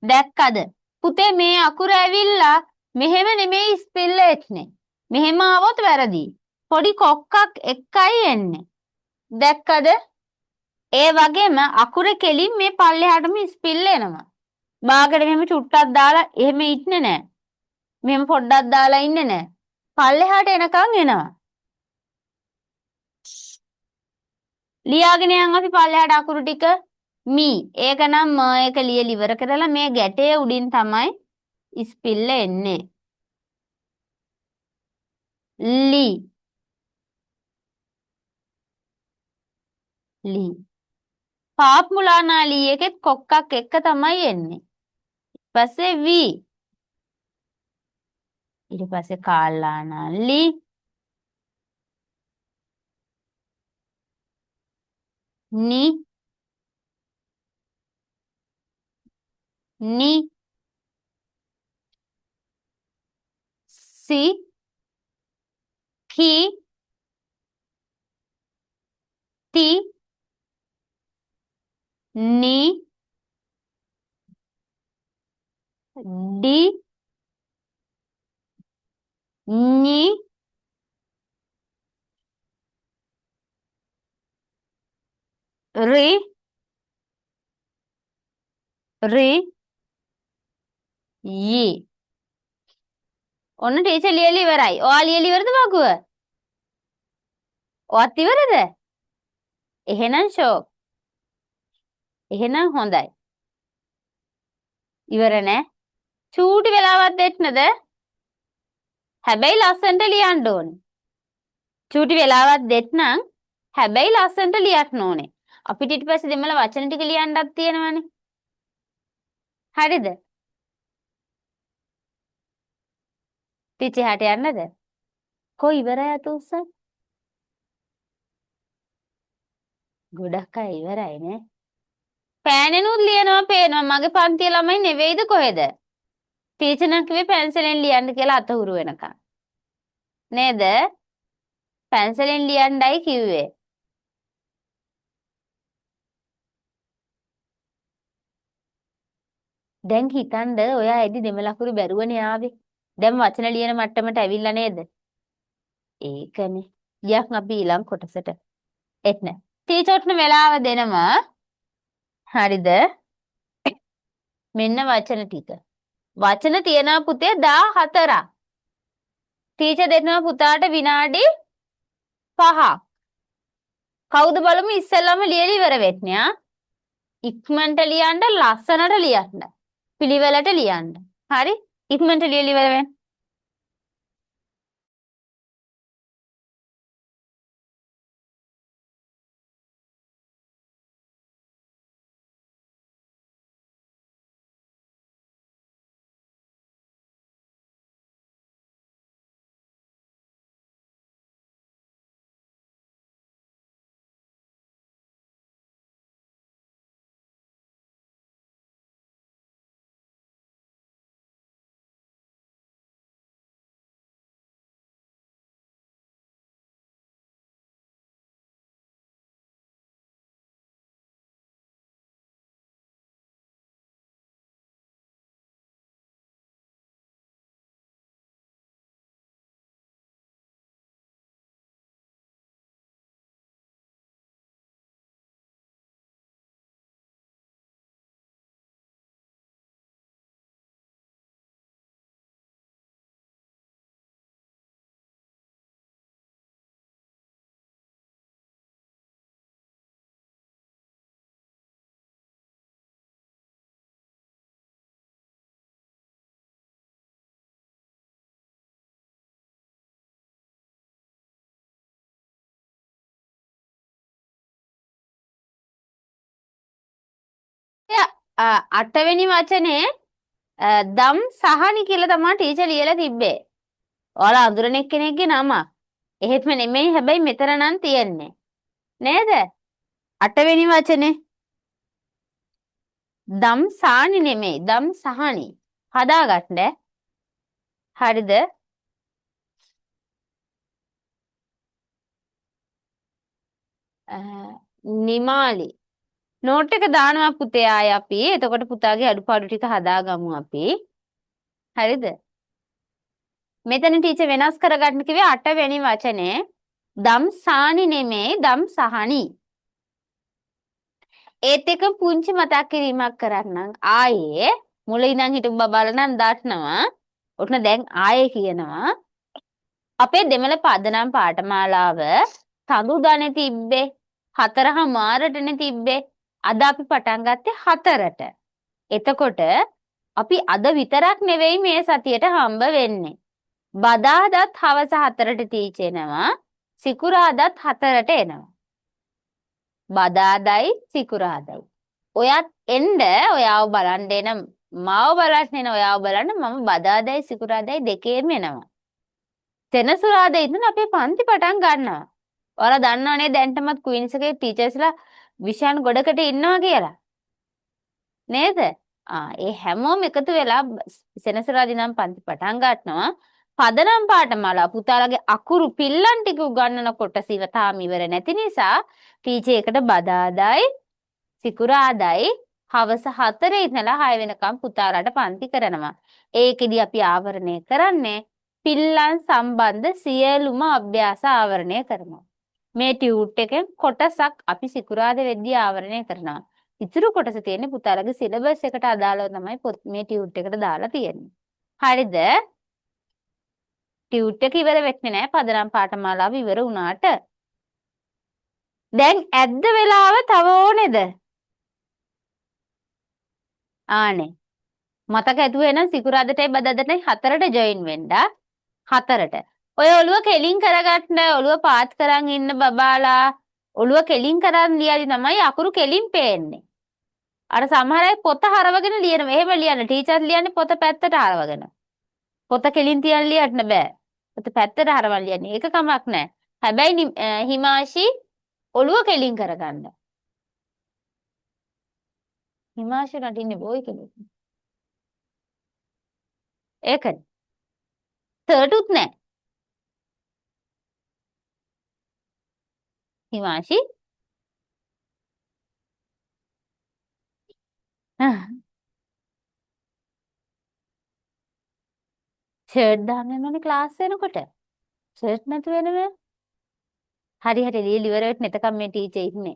දැක්කද? පුතේ මේ අකුර ඇවිල්ලා මෙහෙම නෙමෙයි ස්පෙල් එන්නේ. මෙහෙම ආවොත් වැරදි. පොඩි කොක්කක් එක්කයි එන්නේ. දැක්කද? ඒ වගේම අකුර කෙලින් මේ පල්ලෙහාටම ස්පෙල් එනවා. බාගට මෙහෙම චුට්ටක් දාලා එහෙම ඉන්නේ නෑ. මෙහෙම පොඩ්ඩක් දාලා ඉන්නේ නෑ. පල්ලෙහාට එනකන් එනවා. ලියාගෙන යන් අපි පල්ලෙහාට අකුරු ටික මී. ඒක නම් ම එක ලියලා ඉවර කරලා මේ ගැටේ උඩින් තමයි ඉස්පිල්ල එන්නේ. ලි ලි පාප් මුලානා ලී එකෙත් කොක්කක් එක්ක තමයි එන්නේ. ඊට පස්සේ වී. ඊට පස්සේ කාලානා ලි. නි නි සි කි ති නි ඩි ඤි රි රි යි. ඔන්න ටීචර් ලියලා ඉවරයි. ඔයා ලියලා ඉවරද වගුව? ඔයත් ඉවරද? එහෙනම් ෂෝක්. එහෙනම් හොඳයි. ඉවර නෑ. චූටි වෙලාවක් දෙන්නද? හැබැයි ලස්සනට ලියන්න ඕනේ. චූටි වෙලාවක් දෙන්නම් හැබැයි ලස්සනට ලියන්න ඕනේ. අපිට ඊට පස්සේ දෙමළ වචන ටික ලියන්නත් තියෙනවනේ. හරිද? ටීචර් එහාට යන්නද? කො ඉවරයි අත උස්සන්? ගොඩක් අය ඉවරයි නේ. පෑනෙනුත් ලියනවා පේනවා. මගේ පන්තිය ළමයි නෙවෙයිද කොහෙද? ටීචර් නම් කිව්වේ පැන්සලෙන් ලියන්න කියලා අත හුරු වෙනකන්. නේද? පැන්සලෙන් ලියන්නයි කිව්වේ. දැන් හිතන්න ඔයා එදි දෙමළ අකුරු බැරුවනේ ආවේ. දැන් වචන ලියන මට්ටමට ඇවිල්ලා නේද? ඒකනේ. ගියක් අපි ඊළඟ කොටසට. එන්න. ටීචර්ට වෙලාව දෙනවා. හරිද? මෙන්න වචන ටික. වචන තියනවා පුතේ 14ක්. ටීචර් දෙනවා පුතාට විනාඩි 5ක්. කවුද බලමු ඉස්සෙල්ලාම ලියලා ඉවර වෙන්නේ ආ? ඉක්මනට ලියන්න, ලස්සනට ලියන්න. පිළිවෙලට ලියන්න. හරි? ඉක්මනට ලියලා ඉවර වෙන්න. අටවෙනි වචනේ දම් සහනි කියලා තමයි ටීචර් ලියලා තිබ්බේ. ඔයාලා අඳුරන එක්කෙනෙක්ගේ නමක්. එහෙම නෙමෙයි, හැබැයි මෙතන නම් තියෙන්නේ. නේද? අටවෙනි වචනේ දම් සානි නෙමෙයි, දම් සහනි. හදාගන්න. හරිද? නිමාලි නෝට් එක දානවා පුතේ ආයේ අපි. එතකොට පුතාගේ අඩුපාඩු ටික හදාගමු අපි. හරිද? මෙතන ටීචර් වෙනස් කරගන්න කිව්වේ අටවෙනි වචනේ දම් සානි නෙමෙයි, දම් සහනි. ඒත් එක පුංචි මතක් කිරීමක් කරන්නම්. ආයේ මුල ඉඳන් හිටපු බබාලා නම් දන්නවා. ඔන්න දැන් ආයේ කියනවා. අපේ දෙමළ පදනම් පාඨමාලාව තඳුදනේ තිබ්බේ 4:15ටනේ තිබ්බේ. අද අපි පටන් ගත්තේ 4ට. එතකොට අපි අද විතරක් නෙවෙයි මේ සතියට හම්බ වෙන්නේ. බදාදත් හවස 4ට ටීචර් එනවා. සිකුරාදත් 4ට එනවා. බදාදයි සිකුරාදයි. ඔයත් එන්න, ඔයාව බලන්න එන, මාව බලන්න එන, ඔයාව බලන්න මම බදාදයි සිකුරාදයි දෙකේම එනවා. සෙනසුරාදා ඉඳන් අපේ පන්ති පටන් ගන්නවා. ඔයාලා දන්නවනේ දැන්ටමත් ක්වීන්ස් එකේ ටීචර්ස්ලා විෂයන් ගොඩකට ඉන්නවා කියලා. නේද? ඒ හැමෝම එකතු වෙලා සෙනසුරාදා ඉඳන් පන්ති පටන් ගන්නවා. පදනම් පාඨමාලා පුතාලගේ අකුරු පිල්ලම් ටික උගන්වන කොටස ඉව තාම ඉවර නැති නිසා ටීචර් එකට බදාදයි සිකුරාදයි හවස 4 ඉඳලා 6 වෙනකම් පුතාලාට පන්ති කරනවා. ඒකෙදි අපි ආවරණය කරන්නේ පිල්ලම් සම්බන්ධ සියලුම අභ්‍යාස ආවරණය කරනවා. මේ ටියුට් එකෙන් කොටසක් අපි සිකුරාදා වෙද්දී ආවරණය කරනවා. ඉතුරු කොටස තියෙන්නේ පුතාලගේ සිලබස් එකට අදාළව තමයි මේ ටියුට් එකට දාලා තියෙන්නේ. හරිද? ටියුට් එක ඉවර වෙන්නේ නෑ පදනම් පාඨමාලාව ඉවර වුණාට. දැන් ඇද්ද වෙලාව තව ඕනේද? ආනේ. මතක ඇතුව එනම් සිකුරාදටයි බදාදටයි 4ට ජොයින් වෙන්න. 4ට. ඔය ඔළුව කෙලින් කරගන්න, ඔළුව පාත් කරන් ඉන්න බබාලා, ඔළුව කෙලින් කරන් ලියදි තමයි අකුරු කෙලින් පේන්නේ. අර සමහර අය පොත හරවගෙන ලියනවා. එහෙම ලියන්න ටීචර් ලියන්නේ පොත පැත්තට හරවගෙන. පොත කෙලින් තියන් ලියන්න බෑ. පොත පැත්තට හරවන් ලියන්නේ. ඒක කමක් නෑ. හැබැයි හිමාෂි ඔළුව කෙලින් කරගන්න. හිමාෂි නටින්නේ බෝයි කෙනෙක්. ඒකනේ. තර්ඩුත් නෑ. හිමාෂි ෂර්ට් දාන්න යනවනේ ක්ලාස් වෙනකොට. ෂර්ට් නැතුව එනව. හරි හරි ලියලා ඉවර වෙන්න එතකම් මේ ටීචර් ඉන්නේ.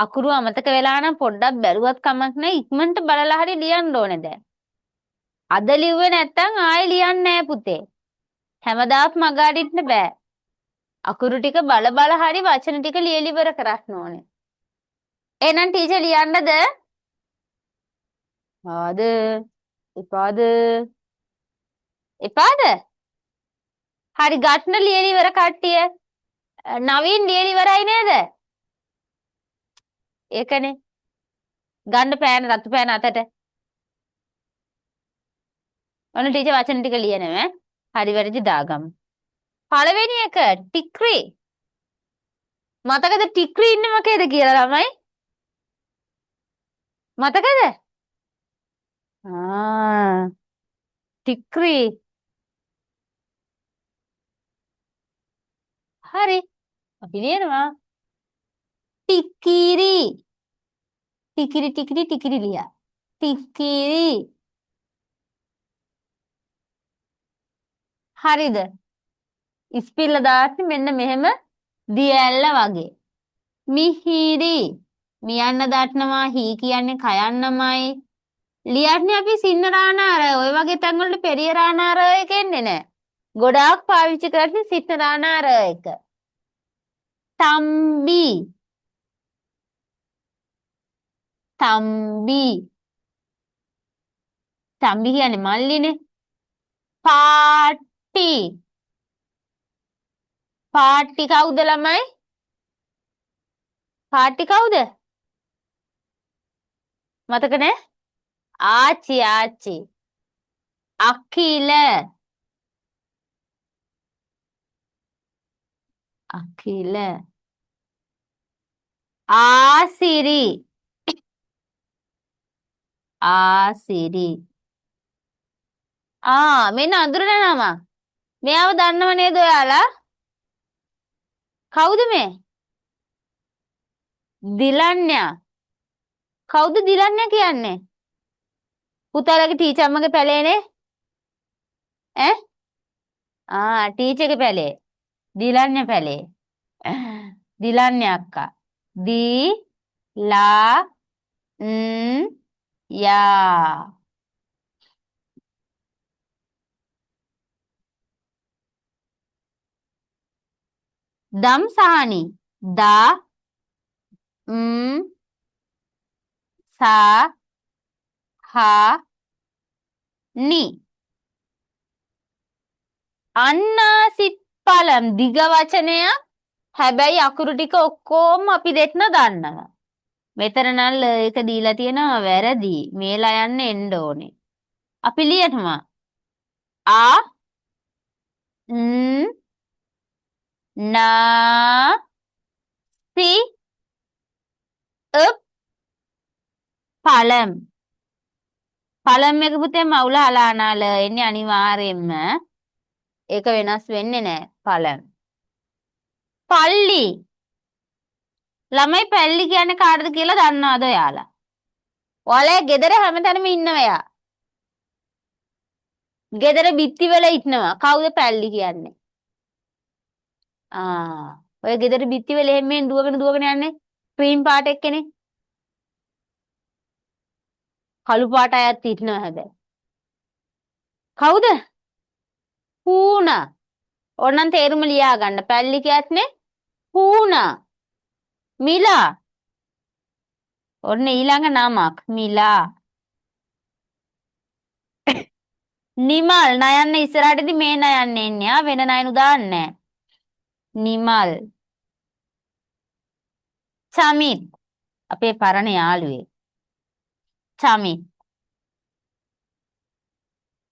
අකුරු අමතක වෙලා නම් පොඩ්ඩක් බැලුවත් කමක් නැහැ. ඉක්මනට බලලා හරි ලියන්න ඕනේ දැන්. අද ලිව්වේ නැත්තම් ආයෙ ලියන්නේ නෑ පුතේ. හැමදාත් මග අරින්න බෑ. අකුරු ටික බල බල හරි වචන ටික ලියලා ඉවර කරන්න ඕනේ. එහෙනම් ටීචර් ලියන්නද? ආද එපාද එපාද? හරි ගට්න ලියලා ඉවර කට්ටිය. නවීන් ලියලා ඉවරයි නේද? ඒකනේ. ගන්න පෑන රතු පෑන අතට. ඔන්න ටීචර් වචන ටික ලියනවා. හරි වැරදි දාගමු. පළවෙනි එක ටික්‍රි. මතකද ටික්‍රි ඉන්නේ මොකේද කියලා ළමයි? මතකද? ආ ටික්‍රි. හරි. අපි ලියනවා. ටිකිරි. ටිකිරි ටිකිරි ටිකිරි ලියා. ටිකිරි. හරිද? ඉස්පිල්ල දාන්නේ මෙන්න මෙහෙම දිය ඇල්ල වගේ. මිහිරි. මියන්න දටනවා හී කියන්නේ කයන්නමයි. ලියන්නේ අපි සින්න රානාර ඔය වගේ තැන් වලට පෙරිය රානාර එක එන්නේ නෑ. ගොඩාක් පාවිච්චි කරන්නේ සින්න රානාර එක. තම්බි. තම්බි. තම්බි කියන්නේ මල්ලිනේ. පාටි. පාටි කවුද ළමයි? පාටි කවුද? මතක නෑ? ආච්චි ආච්චි. අකිල. අකිල. ආසිරි. ආසිරි. ආ මෙන්න අඳුරන නම. මෙයාව දන්නව නේද ඔයාලා? කවුද මේ? දිලන්‍යා. කවුද දිලන්‍යා කියන්නේ? පුතාලගේ ටීචර් අම්මගේ පැලේනේ? ඈ? ආ ටීචර්ගේ පැලේ. දිලන්‍යා පැලේ. දිලන්‍යා අක්කා. දී ලා න් යා. දම් සහනි. දා ම් සා හා නි. අන්නාසිත් පලම් දිග වචනයක්. හැබැයි අකුරු ටික ඔක්කොම අපි දෙන්න දන්නවා. මෙතන නම් ල එක දීලා තියෙනවා වැරදි. මේ ල යන්න එන්න ඕනේ. අපි ලියනවා. ආ න් නා සි උප් පලම්. පලම් එක පුතේ මවුල හලානාල එන්නේ අනිවාර්යයෙන්ම. ඒක වෙනස් වෙන්නේ නෑ. පලම්. පල්ලි. ළමයි පැල්ලි කියන්නේ කාටද කියලා දන්නවද ඔයාලා? ඔයාලා ගෙදර හැමතැනම ඉන්නව එයා. ගෙදර බිත්තිවල ඉන්නවා. කවුද පැල්ලි කියන්නේ? ආ ඔය ගෙදර බිත්තිවල එහෙම මෙහෙම දුවගෙන දුවගෙන යන්නේ ක්‍රීම් පාට එක්කනේ. කළු පාට අයත් ඉන්නවා හැබැයි. කවුද? හූනා. ඕනනම් තේරුම ලියා ගන්න. පැල්ලි කියන්නේ හූනා. මිලා. ඔන්න ඊළඟ නමක් මිලා. නිමල් නයන්න ඉස්සරහටදී මේ නයන්න එන්නේ. ආ වෙන නයනු දාන්නේ නිමල්. චමිත් අපේ පරණ යාළුවෙක්. චමිත්.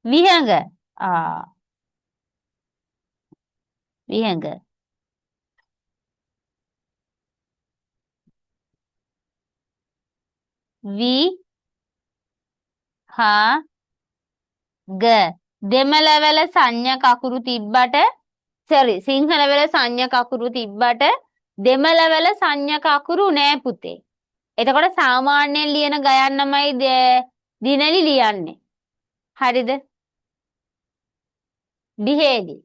විහඟ. ආ විහඟ. වි හා ග. දෙමළ වල සංඥා කකුරු තිබ්බට සෝරි සිංහල වල සංඥා කකුරු තිබ්බට දෙමළ වල සංඥා කකුරු නෑ පුතේ. එතකොට සාමාන්‍යයෙන් ලියන ගයන් නමයි දිනලි ලියන්නේ. හරිද? දිහේලි.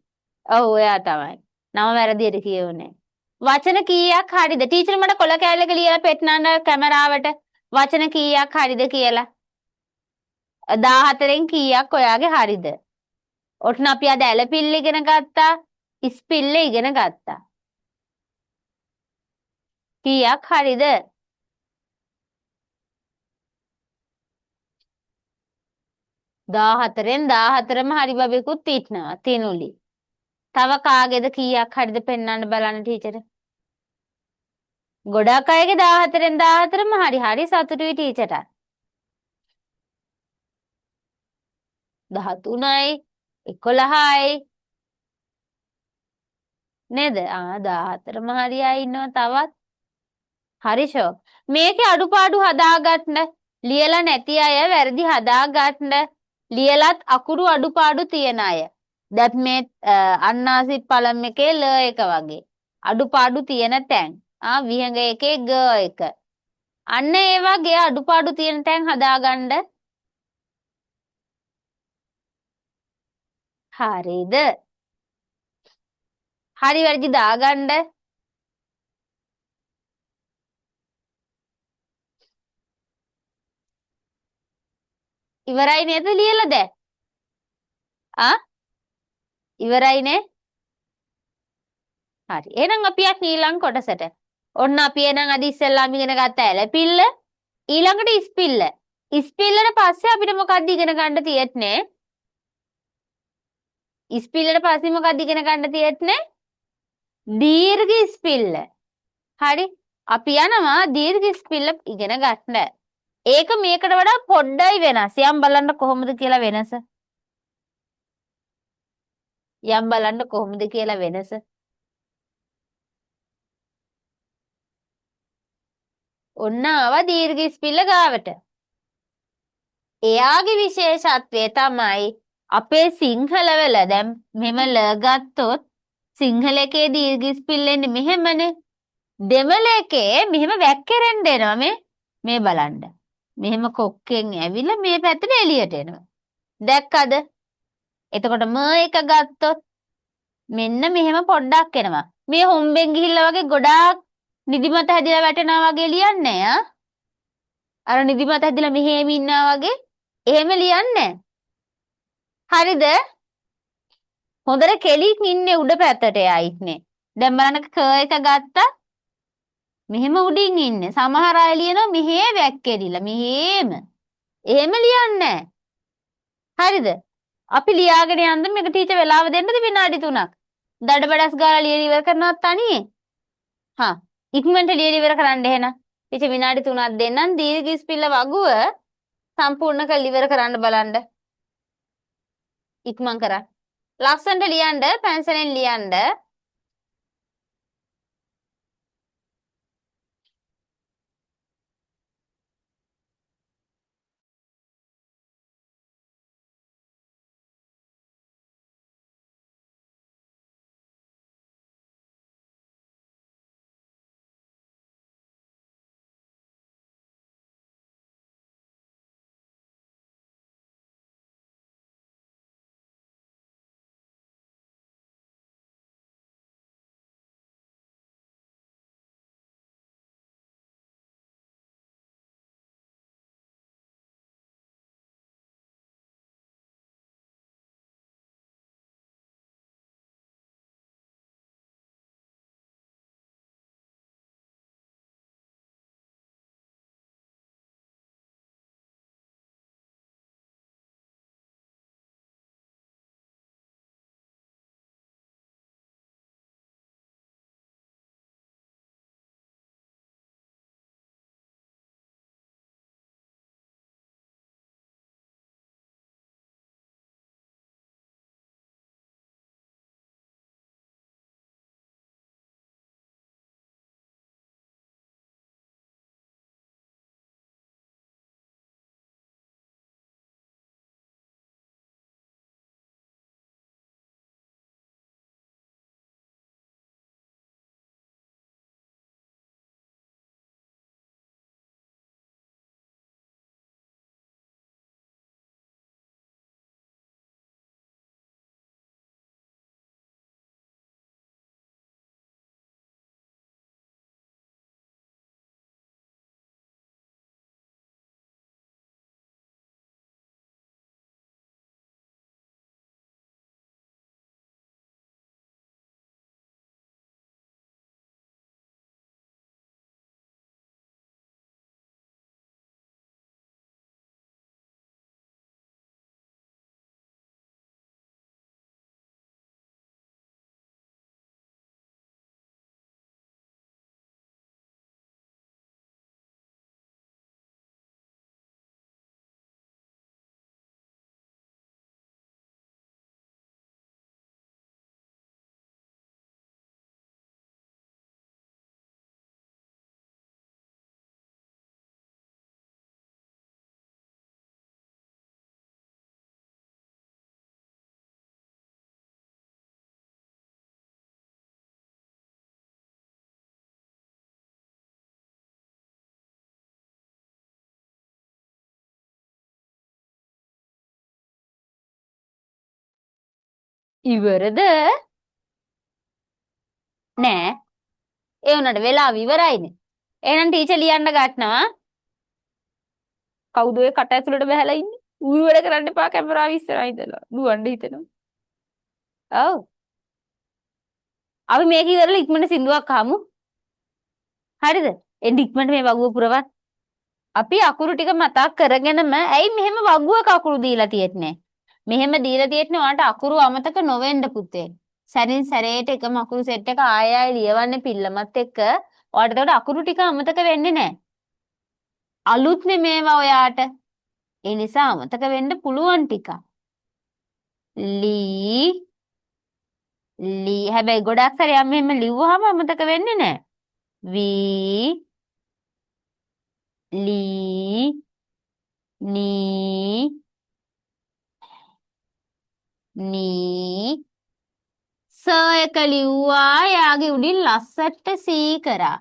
ඔව් ඔයා තමයි. නම වැරදියට කියුනේ. වචන කීයක් හරිද? ටීචර් මට කොල කෑල්ලක ලියලා පෙන්නන්න කැමරාවට වචන කීයක් හරිද කියලා. 14න් කීයක් ඔයාගේ හරිද? ඔන්න අපි අද ඇලපිල්ල ඉගෙන ගත්තා, ඉස්පිල්ල ඉගෙන ගත්තා. කීයක් හරිද? 14න් 14ම හරි බබෙකුත් ඉන්නවා තිනුලි. තව කාගේද කීයක් හරිද පෙන්වන්න බලන්න ටීචර්. ගොඩක් අයගේ 14න් 14ම හරි. හරි සතුටුයි ටීචර්ට. 13යි 11යි නේද? ආ 14ම හරි අය ඉන්නවා තවත්. හරි ෂෝ. මේකේ අඩුපාඩු හදාගන්න, ලියලා නැති අය වැරදි හදාගන්න, ලියලත් අකුරු අඩුපාඩු තියන අය. දැන් මේ අන්නාසි පළම් එකේ ල එක වගේ අඩුපාඩු තියෙන තැන්. ආ විහඟ එකේ ග එක. අන්න ඒ වගේ අඩුපාඩු තියෙන තැන් හදාගන්න. හරිද? හරි වැරදි දාගන්න. ඉවරයි නේද ලියලා දැන්? ආ ඉවරයි නේ? හරි. එහෙනම් අපි යන් ඊළඟ කොටසට. ඔන්න අපි එහෙනම් අද ඉස්සෙල්ලාම ඉගෙන ගත්ත ඇලපිල්ල, ඊළඟට ඉස්පිල්ල. ඉස්පිල්ලට පස්සේ අපිට මොකක්ද ඉගෙන ගන්න තියෙන්නේ? ඉස්පිල්ලට පස්සේ මොකක්ද ඉගෙන ගන්න තියෙන්නේ? දීර්ඝ ඉස්පිල්ල. හරි. අපි යනවා දීර්ඝ ඉස්පිල්ල ඉගෙන ගන්න. ඒක මේකට වඩා පොඩ්ඩයි වෙනස්. යම් බලන්න කොහොමද කියලා වෙනස. යම් බලන්න කොහොමද කියලා වෙනස. ඔන්න ආවා දීර්ඝ ඉස්පිල්ල ගාවට. එයාගේ විශේෂත්වය තමයි අපේ සිංහලවල දැන් මෙහෙම ල ගත්තොත් සිංහල එකේ දීර්ඝ ඉස්පිල්ල එන්නේ මෙහෙමනේ. දෙමළ එකේ මෙහෙම වැක්කිරෙන්න එනවා. මේ බලන්න. මෙහෙම කොක්කෙන් ඇවිල්ලා මේ පැත්තට එළියට එනවා. දැක්කද? එතකොට ම එක ගත්තොත් මෙන්න මෙහෙම පොඩ්ඩක් එනවා. මේ හොම්බෙන් ගිහිල්ලා වගේ ගොඩාක් නිදිමත හැදිලා වැටෙනවා වගේ ලියන්නේ ඈ. අර නිදිමත හැදිලා මෙහෙම ඉන්නා වගේ එහෙම ලියන්නේ. හරිද? හොඳට කෙලින් ඉන්නේ උඩ පැත්තට එයා ඉන්නේ. දැන් බලන්න ක එක ගත්තා. මෙහෙම උඩින් ඉන්නේ. සමහර අය ලියනවා මෙහෙ වැක්කෙරිලා මෙහෙම. එහෙම ලියන්නේ. හරිද? අපි ලියාගෙන යන්න මේක ටීචර් වෙලාව දෙන්නද විනාඩි 3ක්? දඩබඩස් ගාලා ලියලා ඉවර කරනවත් තනියේ. හා ඉක්මනට ලියලා ඉවර කරන්න එහෙනම්. ටීචර් විනාඩි 3ක් දෙන්නම්. දීර්ඝ ඉස්පිල්ල වගුව සම්පූර්ණ කරලා ඉවර කරන්න බලන්න. ඉක්මන් කරන්න. ලස්සනට ලියන්න, පැන්සලෙන් ලියන්න. ඉවරද? නෑ. ඒ වුණාට වෙලාව ඉවරයිනේ. එහෙනම් ටීචර් ලියන්න ගන්නවා. කවුද ඔය කට ඇතුළට බහැලා ඉන්නේ? ඌරු වැඩ කරන්න එපා කැමරාව ඉස්සරහා ඉඳලා. දුවන්න හිතෙනවා. ඔව්. අපි මේක ඉවරලා ඉක්මනට සින්දුවක් අහමු. හරිද? එන්න ඉක්මනට මේ වගුව පුරවන්. අපි අකුරු ටික මතක් කරගෙනම ඇයි මෙහෙම වගුවක අකුරු දීලා තියෙන්නේ? මෙහෙම දීලා තියෙන්නේ ඔයාලට අකුරු අමතක නොවෙන්න පුතේ. සැරින් සැරේට එකම අකුරු සෙට් එක ආය ආය ලියවන්නේ පිල්ලමත් එක්ක. ඔයාලට එතකොට අකුරු ටික අමතක වෙන්නේ නැහැ. අලුත්නේ මේවා ඔයාට. ඒ නිසා අමතක වෙන්න පුළුවන් ටිකක්. ලී ලී හැබැයි ගොඩක් සැරේ මෙහෙම ලිව්වහම අමතක වෙන්නේ නැහැ. වී ලී නී නී ස එක ලිව්වා එයාගේ උඩින් ලස්සට සී කරා.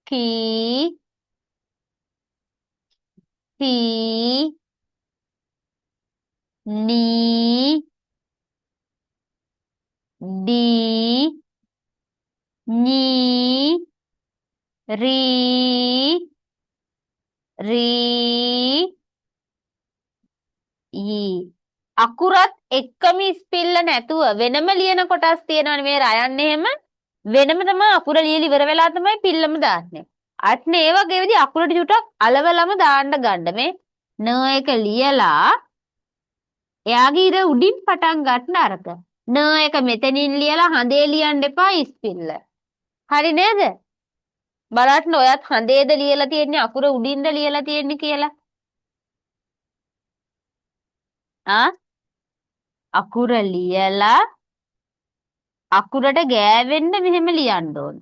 කී තී නී ඩී නී රී රී ඊ. අකුරත් එක්කම ඉස්පිල්ල නැතුව වෙනම ලියන කොටස් තියෙනවනේ. මේ රයන් එහෙම වෙනම තමයි අකුර ලියලා ඉවර වෙලා තමයි පිල්ලම දාන්නේ. අත්නේ ඒ වගේ විදි අකුරට චුට්ටක් අලවලම දාන්න ගන්න. මේ න එක ලියලා එයාගේ ඉර උඩින් පටන් ගන්න අරක. න එක මෙතනින් ලියලා හඳේ ලියන්න එපා ඉස්පිල්ල. හරි නේද? බලන්න ඔයත් හඳේද ලියලා තියෙන්නේ අකුර උඩින්ද ලියලා තියෙන්නේ කියලා. ආ අකුර ලියලා අකුරට ගෑවෙන්න මෙහෙම ලියන්න ඕන.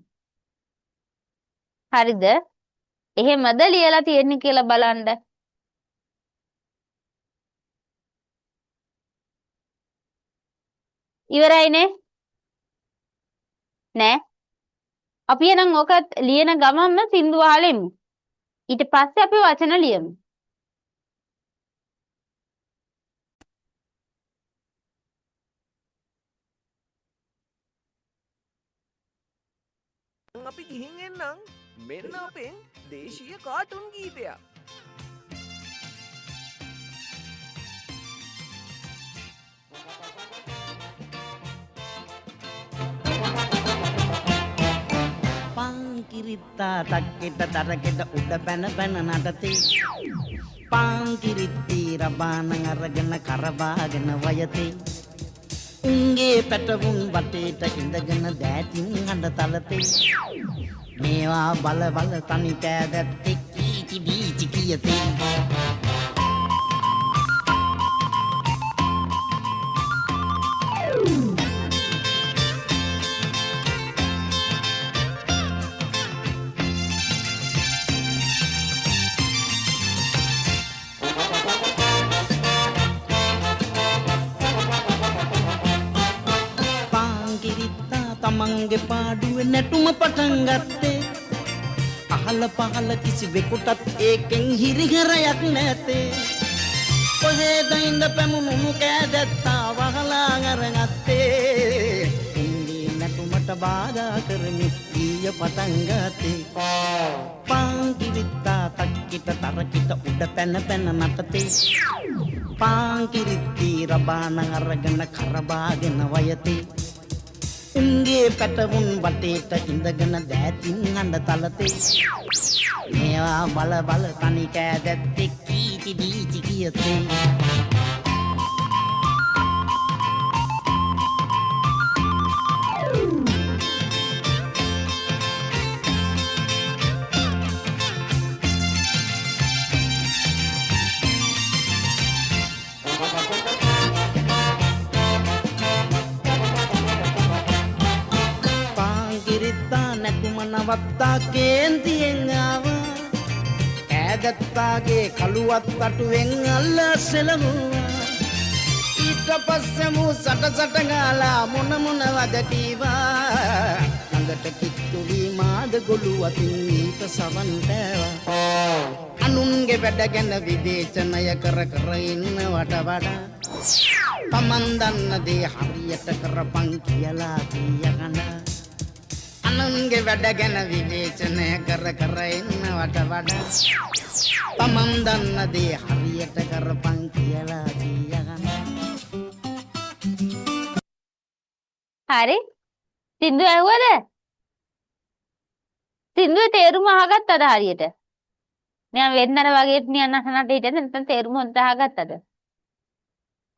හරිද? එහෙමද ලියලා තියෙන්නේ කියලා බලන්න. ඉවරයිනේ? නෑ. අපි එහෙනම් ඕකත් ලියන ගමන්ම සින්දුව අහලා එමු. ඊට පස්සේ අපි වචන ලියමු. අපි ගිහින් එන්නම්. මෙන්න අපෙන් දේශීය කාටුන් ගීතයක්. පාංකිරිත්තා තක්කිට තරකිට උඩ පැන පැන නටති. පාංකිරිත්ති රබාන අරගෙන කරබාගෙන වයති. උන්ගේ පැටවුන් වටේට ඉඳගෙන දෑතින් හඬ තලති. මේවා බල බල තනි කෑදැත්තෙක් කීචි බීචි කියති. තමන්ගේ පාඩුවේ නැටුම පටන් ගත්තේ. අහල පහල කිසිවෙකුටත් ඒකෙන් හිරිහැරයක් නැතේ. කොහේද ඉඳ පැමුණුණු කෑදැත්තා වහලා අරගත්තේ. උන්ගේ නැටුමට බාධා කරමින් ඊය පටන් ගත්තේ. පාංකිරිත්තා තක්කිට තරකිට උඩ පැන පැන නටතේ. පාංකිරිත්ති රබාන අරගෙන කරබාගෙන වයතේ. උන්ගේ පැටවුන් වටේට ඉඳගෙන දෑතින් හඬ තලතේ. මේවා බල බල තනි කෑදැත්තෙක් කීචි බීචි කියතේ. නවත්තා කේන්තියෙන් ආවා. ඈදත්තාගේ කළුවත් තටුවෙන් අල්ල සෙලමුවා. ඊට පස්සේ මූ සට සට ගාලා මොන මොන වද කීවා. ළඟට කිට්ටු වී මාද ගොළු අතින් ඊට සවන් පෑවා. අනුන්ගේ වැඩ ගැන විවේචනය කර කර ඉන්නවට වඩා තමන් දන්න දේ හරියට කරපන් කියලා කියකන අනුන්ගේ වැඩ ගැන විවේචනය කර කර ඉන්නවට වඩා තමන් දන්න දේ හරියට කරපන් කියලා කියකන. හරි. සින්දුව ඇහුවද? සින්දුවේ තේරුම අහගත්තද හරියට? නිකන් වෙන්නර වගේ නිකන් නටනට හිටියද නැත්නම් තේරුම හොඳට අහගත්තද?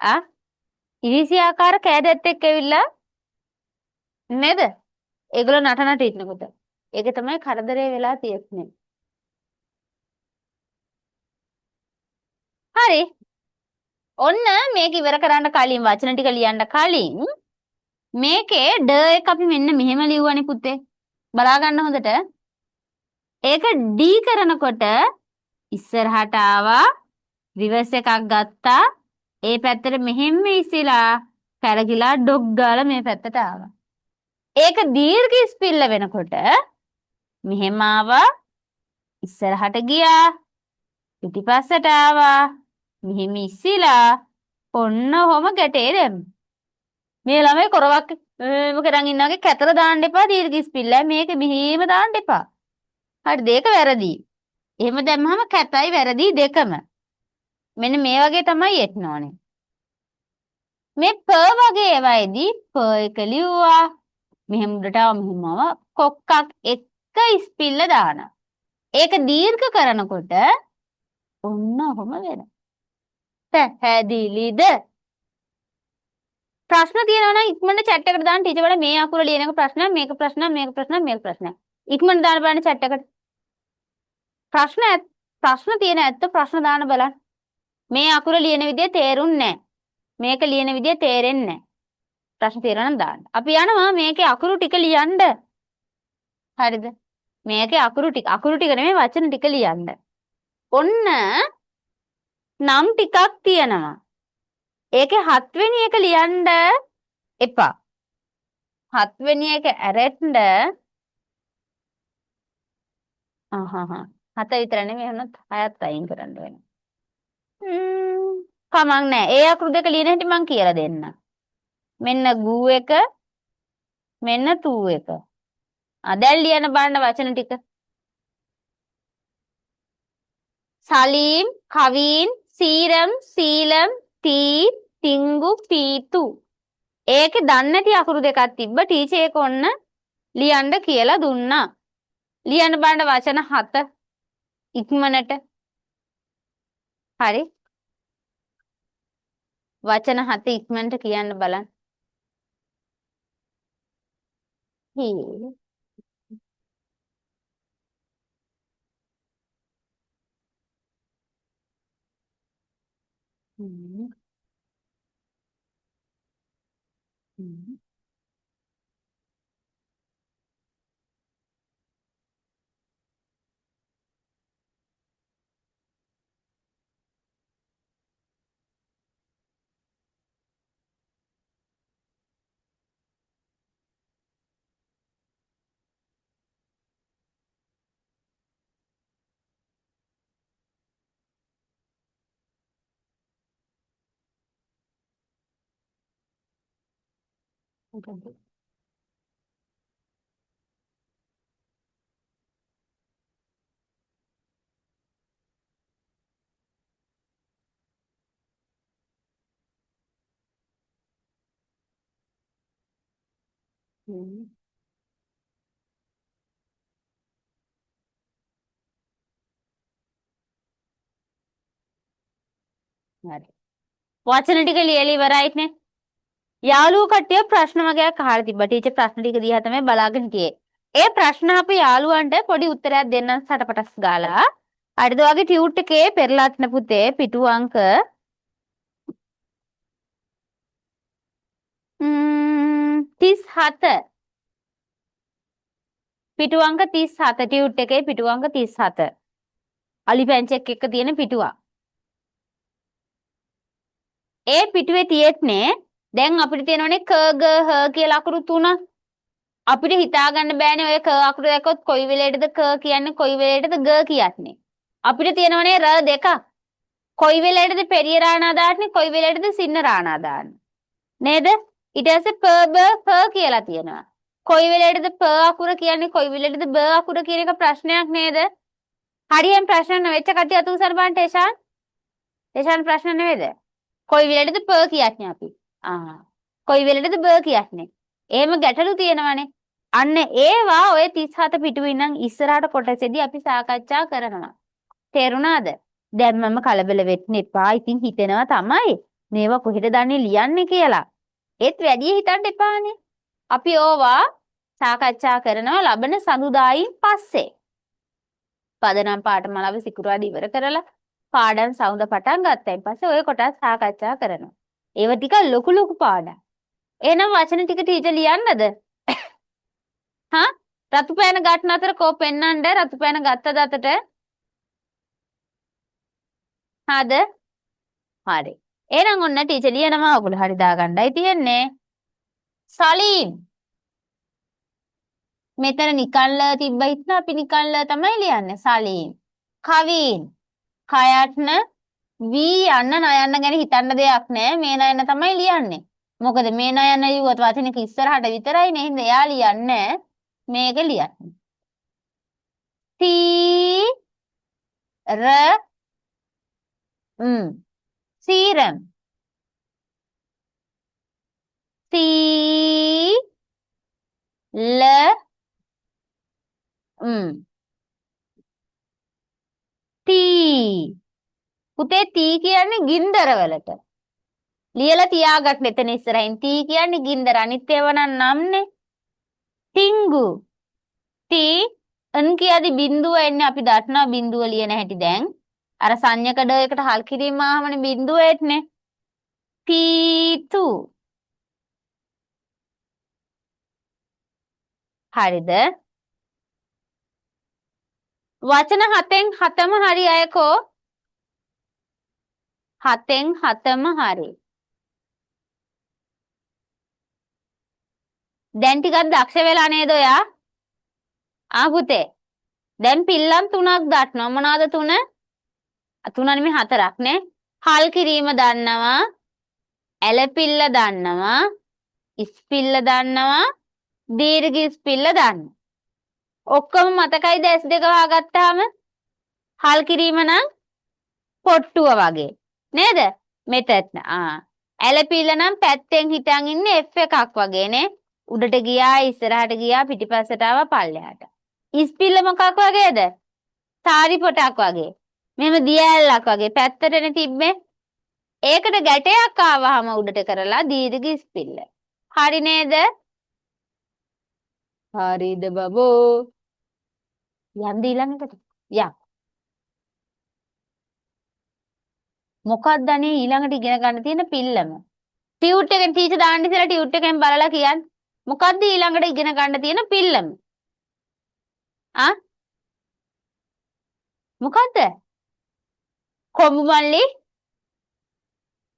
ආ ඉරිසි ආකාර කෑදැත් එක්ක ඇවිල්ලා නේද? ඒගොල්ලෝ නටනට ඉන්නකොට. ඒක තමයි කරදරේ වෙලා තියෙන්නේ. හරි. ඔන්න මේක ඉවර කරන්න කලින් වචන ටික ලියන්න කලින් මේකේ ඩ එක අපි මෙන්න මෙහෙම ලිව්වනේ පුතේ. බලා ගන්න හොඳට. ඒක D කරනකොට ඉස්සරහට ආවා, රිවර්ස් එකක් ගත්තා, ඒ පැත්තට මෙහෙම්ම ඉසිලා කැරකිලා ඩොග් ගාලා මේ පැත්තට ආවා. ඒක දීර්ඝ ඉස්පිල්ල වෙනකොට මෙහෙම ආවා, ඉස්සරහට ගියා, පිටිපස්සට ආවා, මෙහෙම ඉසිලා ඔන්න ඔහොම ගැටේ දැම්මා. මේ ළමයි කොරවක් මෙහෙම කරන් ඉන්නා වගේ කැතර දාන්න එපා දීර්ඝ ඉස්පිල්ලයි, මේක මෙහෙම දාන්න එපා. හරිද? ඒක වැරදි. එහෙම දැම්මහම කැතයි වැරදි දෙකම. මෙන්න මේ වගේ තමයි එන්න ඕනේ. මේ ප වගේ ඒවායිදී ප එක ලිව්වා, මෙහෙම උඩට ආව, මෙහෙම ආව, කොක්කක් එක්ක ඉස්පිල්ල දානවා. ඒක දීර්ඝ කරනකොට ඔන්න ඔහොම වෙනවා. පැහැදිලිද? ප්‍රශ්න තියෙනවා නම් ඉක්මනට චැට් එකට දාන්න ටීචර් බලන්න මේ අකුර ලියන එක ප්‍රශ්නයක්, මේක ප්‍රශ්නයක්, මේක ප්‍රශ්නයක්, මේක ප්‍රශ්නයක්. ඉක්මනට දාන්න බලන්න චැට් එකට. ප්‍රශ්න තියෙන ඇත්ත ප්‍රශ්න දාන්න බලන්න. මේ අකුර ලියන විදිය තේරුන්නේ නැහැ. මේක ලියන විදිය තේරෙන්නේ නැහැ. ප්‍රශ්න තියෙනවා නම් දාන්න. අපි යනවා මේකේ අකුරු ටික ලියන්න. හරිද? මේකේ අකුරු ටික, අකුරු ටික නෙමෙයි වචන ටික ලියන්න. ඔන්න නම් ටිකක් තියෙනවා. ඒකේ හත්වෙනි එක ලියන්න එපා. හත්වෙනි එක ඇරෙන්න. හත විතර නෙමෙයි, එහෙනම් හයත් අයින් කරන්න වෙනවා. කමක් නෑ. ඒ අකුරු දෙක ලියන හැටි මං කියලා දෙන්නම්. මෙන්න ගූ එක, මෙන්න තූ එක. දැන් ලියන බලන්න වචන ටික. සලීම්, කවීන්, සීරම්, සීලම්, තී, තිංගු, පීතු. ඒකේ දන්නේ නැති අකුරු දෙකක් තිබ්බ. ටීචර් ඒක ඔන්න ලියන්න කියලා දුන්නා. ලියන්න බලන්න වචන 7 ඉක්මනට. හරි. වචන 7 ඉක්මනට කියන්න බලන්න. හේ. මොකද්ද? හරි. වචන ටික ලියලා ඉවරයිනේ. යාළුවෝ කට්ටිය ප්‍රශ්න වගේක් අහලා තිබ්බා. ටීචර් ප්‍රශ්න ටික දිහා තමයි බලාගෙන හිටියේ. ඒ ප්‍රශ්න අපි යාළුවන්ට පොඩි උත්තරයක් දෙන්නම් සටපටස් ගාලා. හරිද? ඔයාගේ ටියුට් එකේ පෙරලා තියෙන පුතේ පිටු අංක 37. පිටු අංක 37 ටියුට් එකේ පිටු අංක 37. අලි පැංචෙක් එක්ක තියෙන පිටුවක්. ඒ පිටුවේ තියෙන්නේ දැන් අපිට තියෙනවනේ ක ග හ කියලා අකුරු තුන. අපිට හිතා ගන්න බෑනේ ඔය ක අකුර දැක්කොත් කොයි වෙලේටද ක කියන්නේ කොයි වෙලේටද ග කියන්නේ. අපිට තියෙනවනේ ර දෙකක්. කොයි වෙලේටද පෙරිය රාණා දාන්නේ, කොයි වෙලේටද සින්න රාණා දාන්නේ නේද? ඊට පස්සේ ප බ ප කියලා තියෙනවා. කොයි වෙලේටද ප අකුර කියන්නේ, කොයි වෙලේටද බ අකුර කියන එක ප්‍රශ්නයක් නේද? හරියෙන් ප්‍රශ්න නොවෙච්ච කට්ටිය අත උස්සන්න බලන්න. ටේෂාන්, ටේෂාන් ප්‍රශ්න නෙවෙයිද? කොයි වෙලේටද ප කියන්නේ අපි? කොයි වෙලේටද බ කියන්නේ? එහෙම ගැටලු තියෙනවනේ. අන්න ඒවා ඔය 37 පිටුවේ ඉඳන් ඉස්සරහට කොටසේදී අපි සාකච්ඡා කරනවා. තේරුණාද? දැන් මම කලබල වෙන්න එපා. ඉතින් හිතෙනවා තමයි මේවා කොහෙද දන්නේ ලියන්නේ කියලා. ඒත් වැඩි හිතන්න එපානේ. අපි ඕවා සාකච්ඡා කරනවා ලබන සඳුදායින් පස්සේ. පදනම් පාඨමාලාව සිකුරාදා ඉවර කරලා පාඩම් සමුද පටන් ගත්තයින් පස්සේ ඔය කොටස් සාකච්ඡා කරනවා. ඒව ටික ලොකු ලොකු පාඩම්. එහෙනම් වචන ටික ටීචර් ලියන්නද? හා, රතු පෑන ගන්න අතර කෝ පෙන්නන්න? රතු පෑන ගත්තද අතට? හාද? හරි. එහෙනම් ඔන්න ටීචර් ලියනවා. ඔයගොල්ලෝ හරි දාගන්නයි තියෙන්නේ. සලීම්. මෙතන නිකන් ල තිබ්බ හිටන අපි නිකන් ල තමයි ලියන්නේ. සලීම්. කවීන්. කයත්න වී යන්න නයන්න ගැන හිතන්න දෙයක් නෑ. මේ නයන්න තමයි ලියන්නේ. මොකද මේ නයන්න ලිව්වොත් වචනක ඉස්සරහට විතරයි නේ. හින්දා එයා ලියන්නේ මේක ලියන්න. සී ර ම් සීරම්. සී ල ම් තී. පුතේ තී කියන්නේ ගින්දර වලට. ලියලා තියාගන්න එතන ඉස්සරහින්. තී කියන්නේ ගින්දර. අනිත් ඒවා නම් නම්නේ. තිංගු. තී අන් කියදි බිඳුව එන්නේ. අපි දන්නවා බිඳුව ලියන හැටි දැන්. අර සංඥකඩ එකට හල් කිරීම ආවමනේ බිඳුව එන්නේ. පීතු. හරිද? වචන 7න් 7ම හරි අයකෝ. 7න් 7ම හරි. දැන් ටිකක් දක්ෂ වෙලා නේද ඔයා? ආ පුතේ. දැන් පිල්ලම් 3ක් දන්නවා. මොනවාද 3? 3 නෙමෙයි 4ක් නේ. හල් කිරීම දන්නවා. ඇලපිල්ල දන්නවා. ඉස්පිල්ල දන්නවා. දීර්ඝ ඉස්පිල්ල දන්නවා. ඔක්කොම මතකයිද S2 වහගත්තාම? හල් කිරීම නම් පොට්ටුව වගේ නේද? මෙතන ඇලපිල්ල නම් පැත්තෙන් හිටන් ඉන්නේ F එකක් වගේ නේ. උඩට ගියා, ඉස්සරහට ගියා, පිටිපස්සට ආවා, පල්ලෙහාට. ඉස්පිල්ල මොකක් වගේද? සාරි පොටක් වගේ. මෙහෙම දිය ඇල්ලක් වගේ පැත්තටනේ තිබ්බේ. ඒකට ගැටයක් ආවහම උඩට කරලා දීර්ඝ ඉස්පිල්ල. හරි නේද? හරිද බබෝ? යන්න ඊළඟට. යන්. මොකක්ද අනේ ඊළඟට ඉගෙන ගන්න තියෙන පිල්ලම? ටියුට් එකෙන් ටීචර් දාන්න ඉස්සෙල්ලා ටියුට් එකෙන් බලලා කියන්න. මොකද්ද ඊළඟට ඉගෙන ගන්න තියෙන පිල්ලම? ආ? මොකද්ද? කොඹු මල්ලි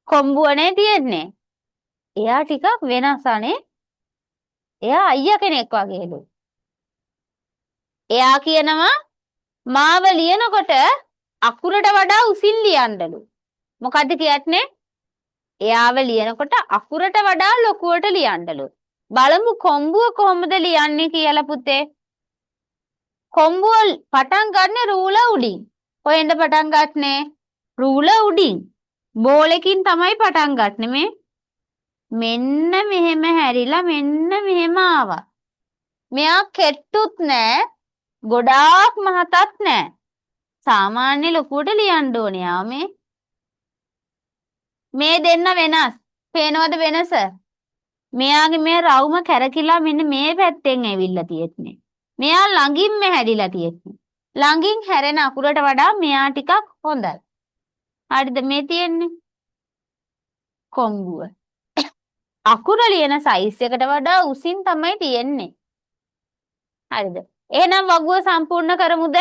කොඹුවනේ තියෙන්නේ. එයා ටිකක් වෙනස් අනේ. එයා අයියා කෙනෙක් වගේලු. එයා කියනවා මාව ලියනකොට අකුරට වඩා උසින් ලියන්නලු. මොකද්ද කියන්නේ? එයාව ලියනකොට අකුරට වඩා ලොකුවට ලියන්නලු. බලමු කොඹුව කොහොමද ලියන්නේ කියලා පුතේ. කොඹුව පටන් ගන්න රූල උඩින්. කොහෙන්ද පටන් ගන්නෙ? රූල උඩින්. බෝලකින් තමයි පටන් ගන්නෙ මේ. මෙන්න මෙහෙම හැරිලා මෙන්න මෙහෙම ආවා. මෙයා කෙට්ටුත් නෑ, ගොඩාක් මහතත් නෑ. සාමාන්‍ය ලොකුවට ලියන්න ඕනේ ආ මේ. මේ දෙන්න වෙනස්. පේනවද වෙනස? මෙයාගේ මේ රවුම කැරකිලා මෙන්න මේ පැත්තෙන් ඇවිල්ලා තියෙන්නේ. මෙයා ළඟින්ම හැරිලා තියෙන්නේ. ළඟින් හැරෙන අකුරට වඩා මෙයා ටිකක් හොඳයි. හරිද මේ තියෙන්නේ? කොංගුව. අකුර ලියන සයිස් එකට වඩා උසින් තමයි තියෙන්නේ. හරිද? එහෙනම් වගුව සම්පූර්ණ කරමුද?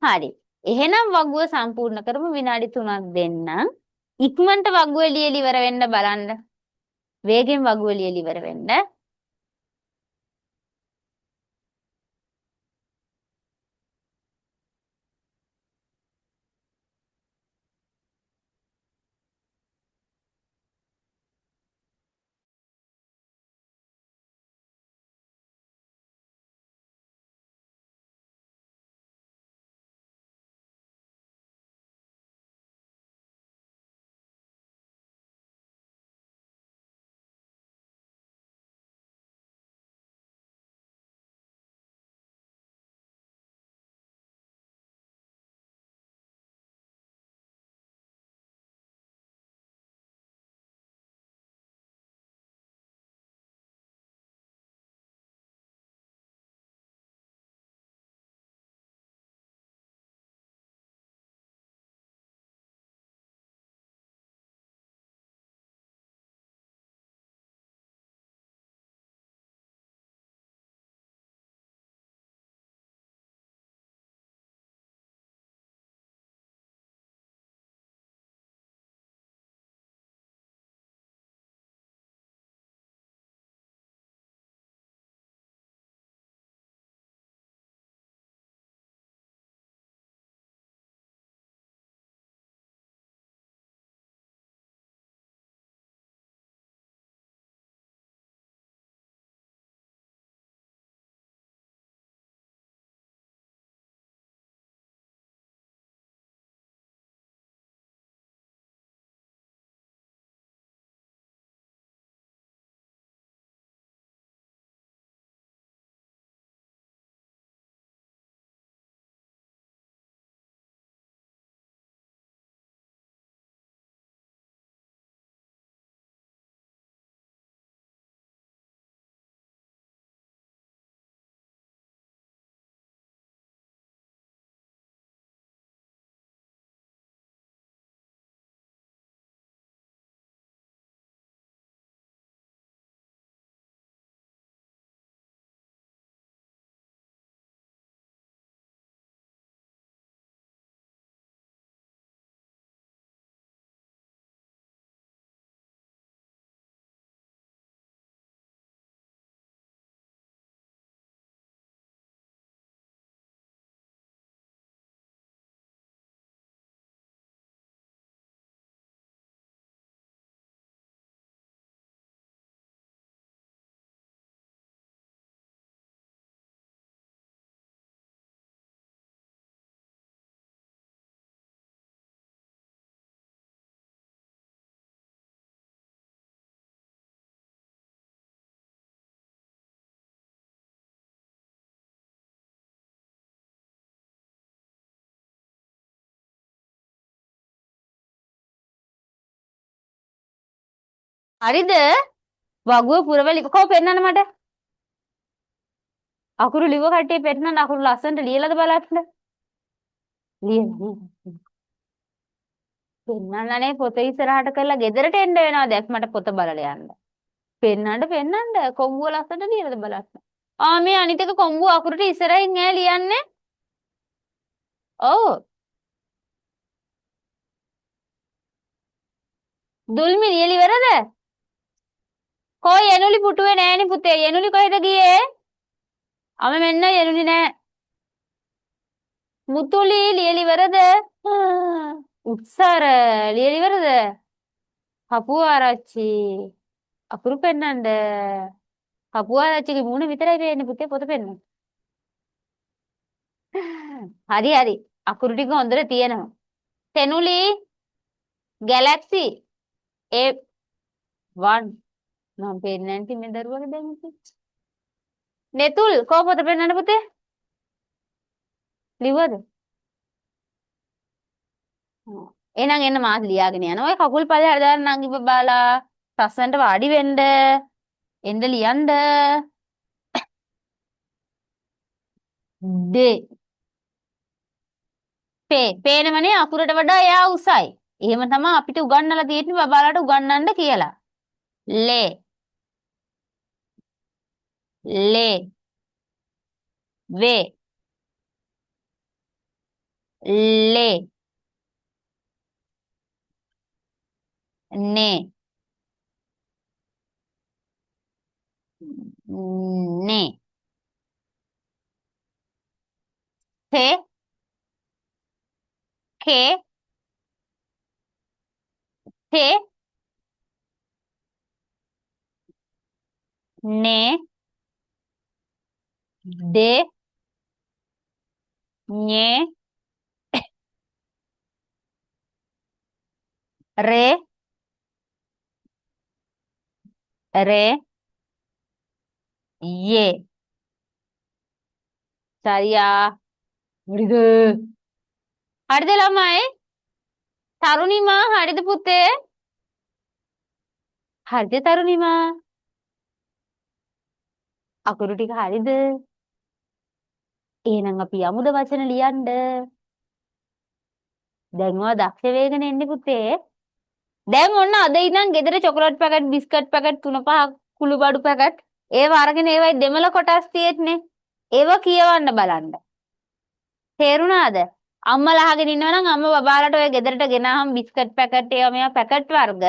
හරි. එහෙනම් වගුව සම්පූර්ණ කරමු. විනාඩි 3ක් දෙන්නම්. ඉක්මනට වගුව ලියලා ඉවර වෙන්න බලන්න. වේගෙන් වගුව ලියලා ඉවර වෙන්න. හරිද? වගුව පුරවල කොහොම පෙන්නන්න මට? අකුරු ලිව්ව කට්ටිය පෙන්නන්න අකුරු ලස්සනට ලියලාද බලන්න. ලියලා නේ. පෙන්නන්න නේ පොත ඉස්සරහට කරලා ගෙදරට එන්න වෙනවා දැන් මට පොත බලලා යන්න. පෙන්නන්න පෙන්නන්න කොම්බුව ලස්සනට ලියලාද බලන්න. ආ මේ අනිත් එක කොම්බුව අකුරට ඉස්සරහින් ඈ ලියන්නේ. ඔව්. දුල්මි ලියලි ඉවරද? කෝ යනුලි පුටුවේ නෑනේ පුතේ. යනුලි කොහෙද ගියේ? අම මෙන්න යනුලි නෑ. මුතුලි ලියලි ඉවරද? උත්සාර ලියලි ඉවරද? කපුආරච්චි අකුරු පෙන්නන්න. කපුආරච්චිගේ මූණ විතරයි පේන්නේ පුතේ පොත පෙන්නන්න. හරි හරි අකුරු ටික හොඳට තියෙනවා. තෙනුලි ගැලැක්සි ඒ 1 මම පේන්නේ නැති මේ දරුවගේ දැන් ඉතින්. නෙතුල් කෝ පොත පෙන්නන්න පුතේ? ලිව්වද? එහෙනම් එන්න මාත් ලියාගෙන යනවා. ඔය කකුල් පල්ලෙහාට දාන්න නංගි බබාලා ලස්සනට වාඩි වෙන්න. එන්න ලියන්න. දේ පේ පේනවනේ අකුරට වඩා එයා උසයි. එහෙම තමයි අපිට උගන්වලා තියෙන්නේ බබාලාට උගන්වන්න කියලා. ලේ ලේ වේ ලේ නේ නේ තේ කේ තේ නේ දේ ඤේ රේ රේ යේ. සරියා හරිද? හරිද ළමයි? තරුණිමා හරිද පුතේ? හරිද තරුණිමා? අකුරු ටික හරිද? එහෙනම් අපි යමුද වචන ලියන්න? දැන් ඔයා දක්ෂ වේගන එන්නේ පුතේ. දැන් ඔන්න අද ඉඳන් ගෙදර චොකලට් පැකට්, බිස්කට් පැකට් තුන පහක් කුළු බඩු පැකට් ඒව අරගෙන ඒවයි දෙමළ කොටස් තියෙන්නේ. ඒව කියවන්න බලන්න. තේරුණාද? අම්මලා අහගෙන ඉන්නවා නම් අම්මා බබාලට ඔය ගෙදරට ගෙනාවම බිස්කට් පැකට් ඒවා මේවා පැකට් වර්ග.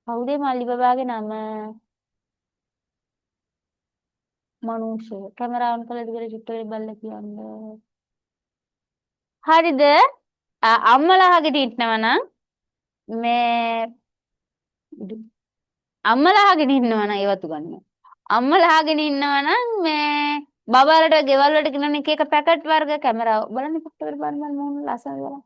කවුද මල්ලි බබාගේ නම? මනුෂ්‍ය. කැමරා ඔන් කරලා ඉතින් චුට්ටක් බලලා කියන්න. හරිද? අම්මලා අහගෙන ඉන්නවා නම් මේ අම්මලා අහගෙන ඉන්නවා නම් ඒවත් උගන්වනවා. අම්මලා අහගෙන ඉන්නවා නම් මේ බබාලට ගෙවල් වලට ගෙනන එක එක පැකට් වර්ග කැමරාව බලන්න පොට්ට බලන්න බලන්න මොන ලස්සනද බලන්න.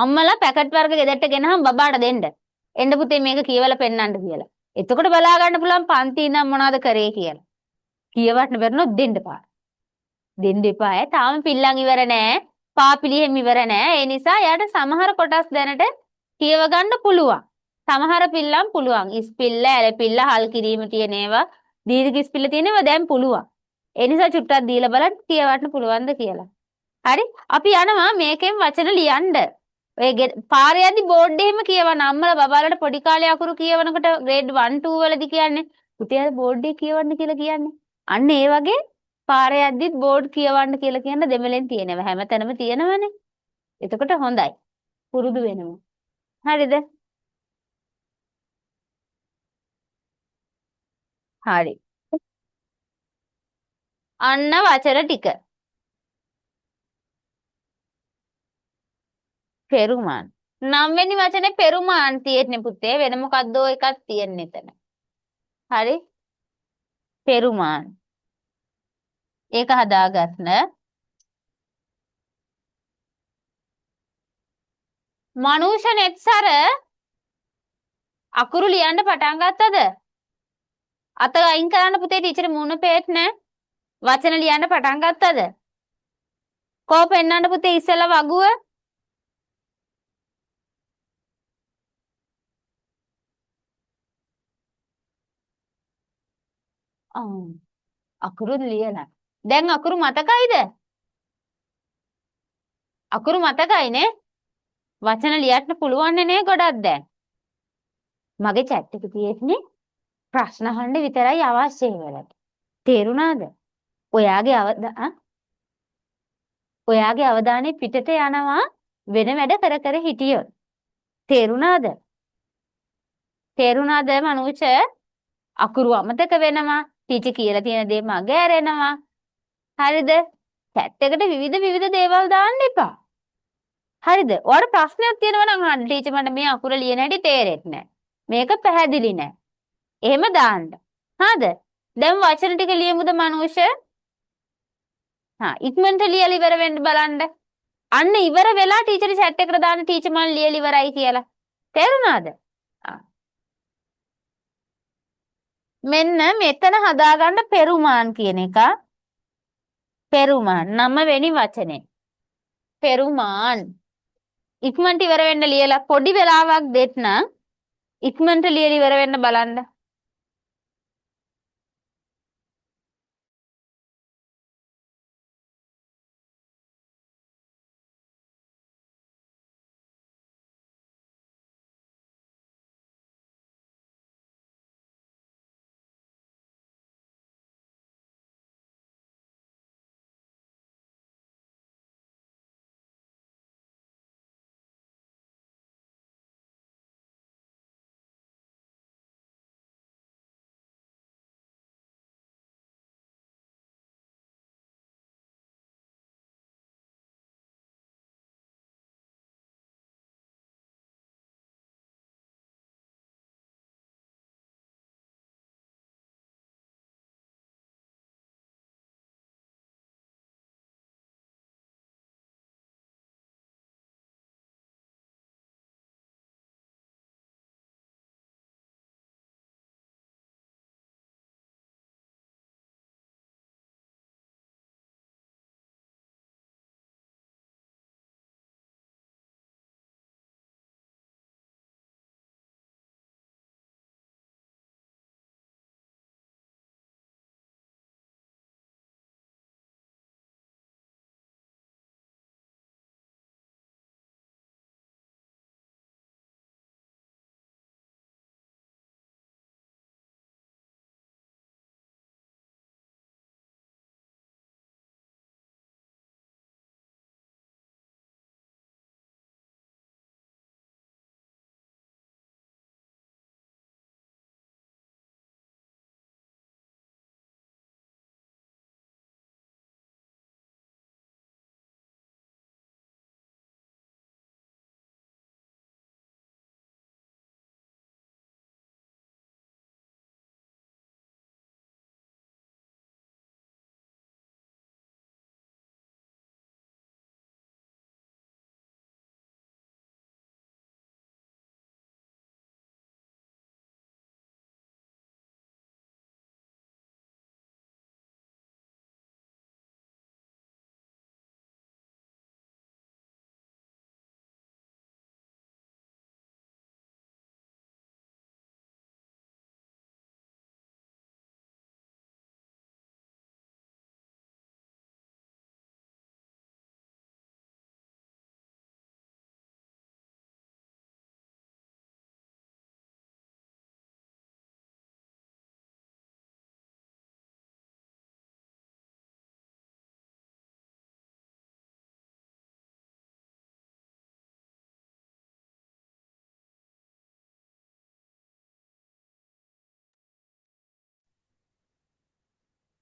අම්මලා පැකට් වර්ග ගෙදරට ගෙනහම බබාට දෙන්න. එන්න පුතේ මේක කියවලා පෙන්නන්න කියලා. එතකොට බලා ගන්න පුළුවන් පන්ති ඉඳන් මොනවද කරේ කියලා. කියවන්න බැරිනොත් දෙන්න එපා. දෙන්න එපා ඈ. තාම පිල්ලම් ඉවර නෑ. පාපිලි එහෙම ඉවර නෑ. ඒ නිසා එයාට සමහර කොටස් දැනට කියව ගන්න පුළුවන්. සමහර පිල්ලම් පුළුවන්. ඉස්පිල්ල, ඇලපිල්ල, හල් කිරීම තියෙන ඒවා, දීර්ඝ ඉස්පිල්ල තියෙන ඒවා දැන් පුළුවන්. ඒ නිසා චුට්ටක් දීලා බලන්න කියවන්න පුළුවන්ද කියලා. හරි? අපි යනවා මේකෙන් වචන ලියන්න. ඔය පාරේ යද්දි බෝඩ් එහෙම කියවන අම්මලා බබාලට පොඩි කාලේ අකුරු කියවනකොට ග්‍රේඩ් 1 2 වලදී කියන්නේ පුතේ අර බෝඩ් එක කියවන්න කියලා කියන්නේ. අන්න ඒ වගේ පාරේ යද්දිත් බෝඩ් කියවන්න කියලා කියන දෙමළෙන් තියෙනවා. හැමතැනම තියෙනවනේ. එතකොට හොඳයි. පුරුදු වෙනවා. හරිද? හරි. අන්න වචන ටික. පෙරුමාන්. නම්වෙනි වචනේ පෙරුමාන් තියෙන්නේ පුතේ. වෙන මොකද්දෝ එකක් තියෙන්නේ එතන. හරි? පෙරුමාන්. ඒක හදාගන්න. මනුෂ නෙත්සර අකුරු ලියන්න පටන් ගත්තද? අත අයින් කරන්න පුතේ ටීචර් මූණ පේත් නෑ. වචන ලියන්න පටන් ගත්තද? කෝ පෙන්නන්න පුතේ ඉස්සෙල්ලා වගුව? ආ අකුරු ලියලා. දැන් අකුරු මතකයිද? අකුරු මතකයි නේ? වචන ලියන්න පුළුවන් නේ ගොඩක් දැන්. මගේ චැට් එක තියෙන්නේ ප්‍රශ්න අහන්න විතරයි අවශ්‍ය ඒ වෙලාවට. තේරුණාද? ඔයාගේ ඔයාගේ අවධානය පිටට යනවා වෙන වැඩ කර කර හිටියොත්. තේරුණාද? තේරුණාද මනුෂ? අකුරු අමතක වෙනවා. ටීචර් කියලා තියෙන දේ මග ඇරෙනවා. හරිද? චැට් එකට විවිධ විවිධ දේවල් දාන්න එපා. හරිද? ඔයාලට ප්‍රශ්නයක් තියෙනවා නම් අහන්න. ටීචර් මට මේ අකුර ලියන හැටි තේරෙන්නේ නැහැ. මේක පැහැදිලි නෑ. එහෙම දාන්න. හරිද? දැන් වචන ටික ලියමුද මනුෂ? හා ඉක්මනට ලියලා ඉවර වෙන්න බලන්න. අන්න ඉවර වෙලා ටීචර් චැට් එකට දාන්න ටීචර් මං ලියලා ඉවරයි කියලා. තේරුණාද? මෙන්න මෙතන හදාගන්න පෙරුමාන් කියන එක. පෙරුමාන් නවවෙනි වචනේ. පෙරුමාන්. ඉක්මනට ඉවර වෙන්න ලියලා පොඩි වෙලාවක් දෙන්න. ඉක්මනට ලියලා ඉවර වෙන්න බලන්න.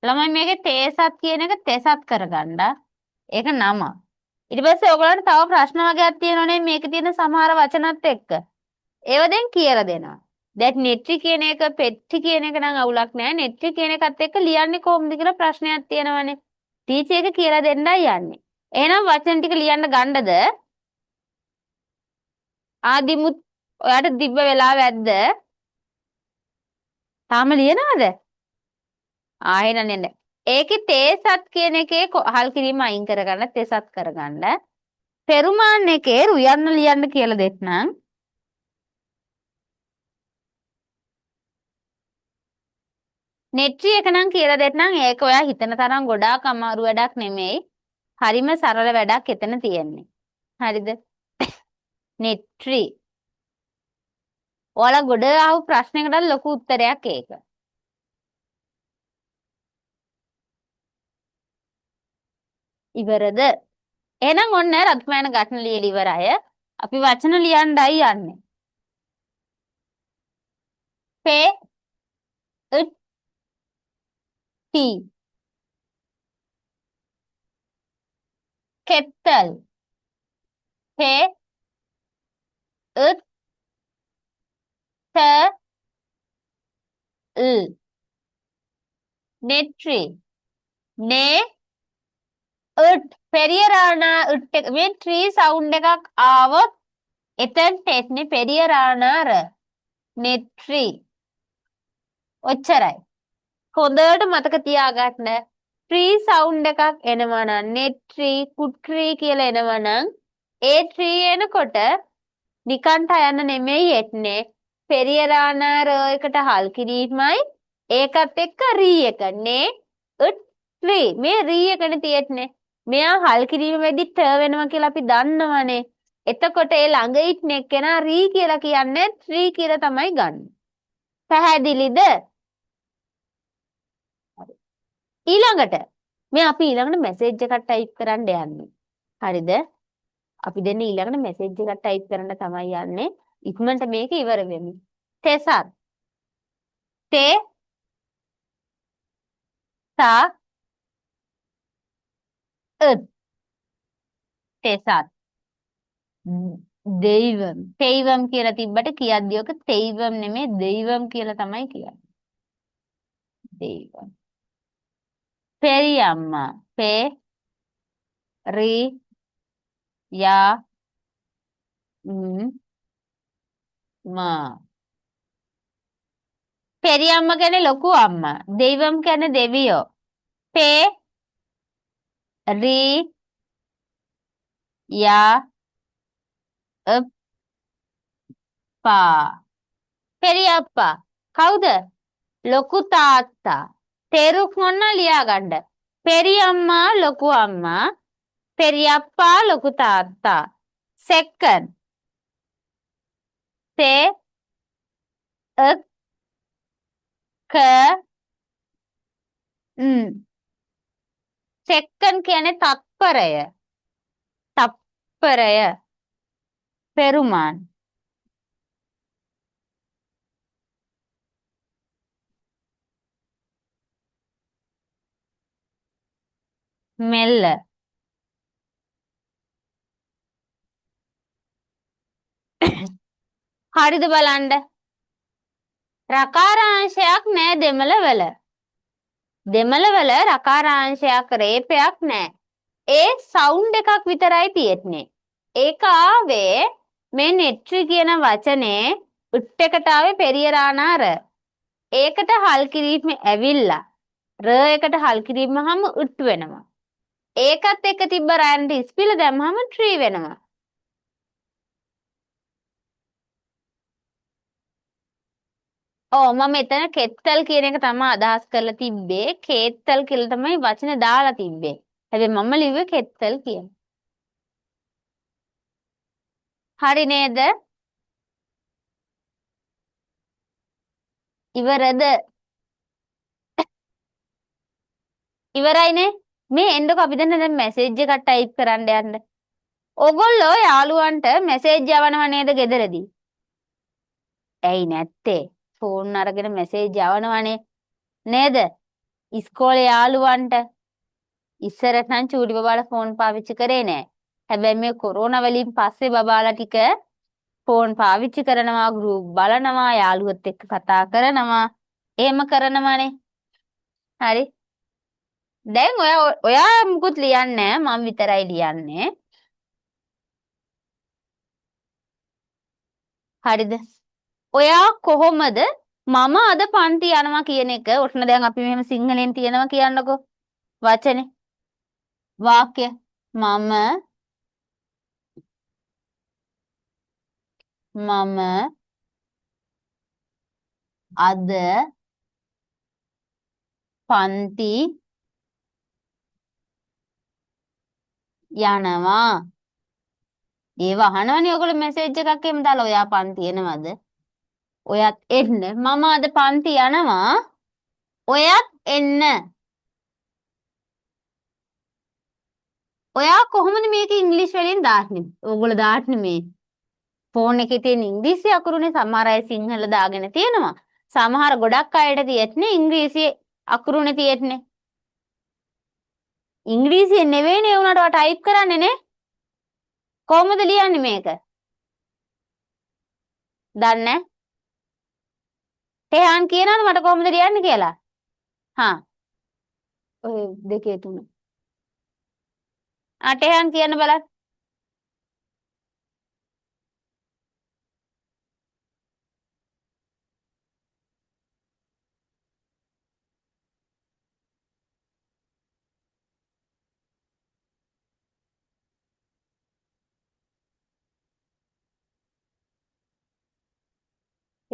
ළමයි මේකේ තේසත් කියන එක තෙසත් කරගන්න. ඒක නම. ඊට පස්සේ ඔයගොල්ලන්ට තව ප්‍රශ්න වගේක් තියෙනවනේ මේකේ තියෙන සමහර වචනත් එක්ක. ඒව දැන් කියලා දෙනවා. දැන් නෙට්ටි කියන එක පෙට්ටි කියන එක නම් අවුලක් නෑ. නෙට්ටි කියන එකත් එක්ක ලියන්නේ කොහොමද කියලා ප්‍රශ්නයක් තියෙනවනේ. ටීචර් එක කියලා දෙන්නයි යන්නේ. එහෙනම් වචන ටික ලියන්න ගන්නද? ආදිමුත් ඔයාට තිබ්බ වෙලාව ඇද්ද? තාම ලියනවද? ආ එහෙනම් එන්න. ඒකේ තේසත් කියන එකේ හල් කිරීම අයින් කරගන්න තෙසත් කරගන්න. පෙරුමාන් එකේ රුයන්න ලියන්න කියලා දෙන්නම්. නෙට්‍රි එක නම් කියලා දෙන්නම්. ඒක ඔයා හිතන තරම් ගොඩාක් අමාරු වැඩක් නෙමෙයි. හරිම සරල වැඩක් එතන තියෙන්නේ. හරිද? නෙට්‍රි. ඔයාලා ගොඩ ආපු ප්‍රශ්නයකට ලොකු උත්තරයක් ඒක. ඉවරද? එහෙනම් ඔන්න රත්මයන ගටන ලියලා ඉවරය. අපි වචන ලියන්නයි යන්නේ. පේ උ ටි කෙත්තල් පේ උ ත ල් නෙට්‍රි නේ උට් පෙරියරාණා උට් එක මේ ට්‍රී සවුන්ඩ් එකක් ආවොත් එතනට එන්නේ පෙරියරාණා ර නෙට්‍රි. ඔච්චරයි. හොඳට මතක තියාගන්න. ට්‍රී සවුන්ඩ් එකක් එනවා නම් නෙට්‍රි කුට්‍රී කියලා එනවා නම් ඒ ට්‍රී එනකොට නිකන්ට යන්න නෙමෙයි එන්නේ. පෙරියරාණා ර එකට හල් කිරීමයි ඒකත් එක්ක රී එක නේ උට් ට්‍රී මේ රී එකනේ තියෙන්නේ. මෙයා හල් කිරීම වෙද්දි ට වෙනවා කියලා අපි දන්නවනේ. එතකොට ඒ ළඟ ඉන්න එක්කෙනා රී කියලා කියන්නේ ට්‍රී කියලා තමයි ගන්න. පැහැදිලිද? ඊළඟට මේ අපි ඊළඟට මැසේජ් එකක් ටයිප් කරන්න යන්නේ. හරිද? අපි දෙන්නේ ඊළඟට මැසේජ් එකක් ටයිප් කරන්න තමයි යන්නේ. ඉක්මනට මේක ඉවර වෙමු. තෙසත් තේ සා උත් තෙසත් දෙයිවම් තෙයිවම් කියලා තිබ්බට කියද්දි ඔක තෙයිවම් නෙමෙයි දෙයිවම් කියලා තමයි කියන්නේ. දෙයිවම්. පෙරියම්මා පේ රි යා මා. පෙරියම්මා කියන්නේ ලොකු අම්මා. දෙයිවම් කියන්නේ දෙවියෝ. පේ රි යා අප්පා. පෙරියප්පා කවුද? ලොකු තාත්තා. තේරුම් ඔන්න ලියා ගන්න. පෙරියම්මා ලොකු අම්මා, පෙරියප්පා ලොකු තාත්තා. සෙකන්ඩ් තේ ක සෙකන්ඩ් කියන්නේ තත්පරය. තප්පරය. පෙරුමාන්. මෙල්ල. හරිද බලන්න. රකාරාංශයක් නෑ දෙමළ වල. දෙමළ වල රකාරාංශයක් රේපයක් නෑ. ඒ සවුන්ඩ් එකක් විතරයි තියෙන්නේ. ඒක ආවේ මේ නෙට්‍රි කියන වචනේ උට් එකට ආවේ පෙරියරානා ර. ඒකට හල් කිරීම ඇවිල්ලා ර එකට හල් කිරීමහම උට් වෙනවා. ඒකත් එක්ක තිබ්බ රයන්ට ඉස්පිල දැම්මහම ට්‍රී වෙනවා. ඔව් මම එතන කෙත්තල් කියන එක තමයි අදහස් කරලා තිබ්බේ. කේත්තල් කියලා තමයි වචන දාලා තිබ්බේ. හැබැයි මම ලිව්වේ කෙත්තල් කියලා. හරි නේද? ඉවරද? ඉවරයිනේ. මේ එන්නකො අපි දෙන්න දැන් මැසේජ් එකක් ටයිප් කරන්න යන්න. ඔයගොල්ලෝ යාළුවන්ට මැසේජ් යවනව නේද ගෙදරදී? ඇයි නැත්තේ? ෆෝන් අරගෙන මැසේජ් යවනවනේ නේද? ඉස්කෝලේ යාළුවන්ට. ඉස්සරට නම් චූටි බබාලා ෆෝන් පාවිච්චි කරේ නෑ. හැබැයි මේ කොරෝනා වලින් පස්සේ බබාලා ටික ෆෝන් පාවිච්චි කරනවා, ගෲප් බලනවා, යාළුවොත් එක්ක කතා කරනවා. එහෙම කරනවනේ. හරි. දැන් ඔයා මුකුත් ලියන්නේ නෑ, මං විතරයි ලියන්නේ. හරිද? ඔයා කොහොමද මම අද පන්ති යනවා කියන එක ඔන්න දැන් අපි මෙහෙම සිංහලෙන් තියනවා කියන්නකෝ. වචනේ වාක්‍ය. මම මම අද පන්ති යනවා. ඒව අහනවනේ ඔයගොල්ලෝ මැසේජ් එකක් එහෙම දාලා ඔයා පන්ති එනවද? ඔයත් එන්න. මම අද පන්ති යනවා. ඔයත් එන්න. ඔයා කොහොමද මේක ඉංග්‍රීසි වලින් දාන්නේ? ඔයගොල්ලෝ දාන්නේ මේ ෆෝන් එකේ තියෙන ඉංග්‍රීසි අකුරුනේ. සමහර අය සිංහල දාගෙන තියෙනවා. සමහර ගොඩක් අයට තියෙන්නේ ඉංග්‍රීසි අකුරුනේ තියෙන්නේ. ඉංග්‍රීසියෙන් නෙවෙයිනේ ඒ වුණාට ඔයා ටයිප් කරන්නේ නේ. කොහොමද ලියන්නේ මේක? දන්නේ නැහැ. ටෙහාන් කියනවද මට කොහොමද ලියන්නේ කියලා? හා. ඔය දෙකේ තුන. ආ ටෙහාන් කියන්න බලන්න.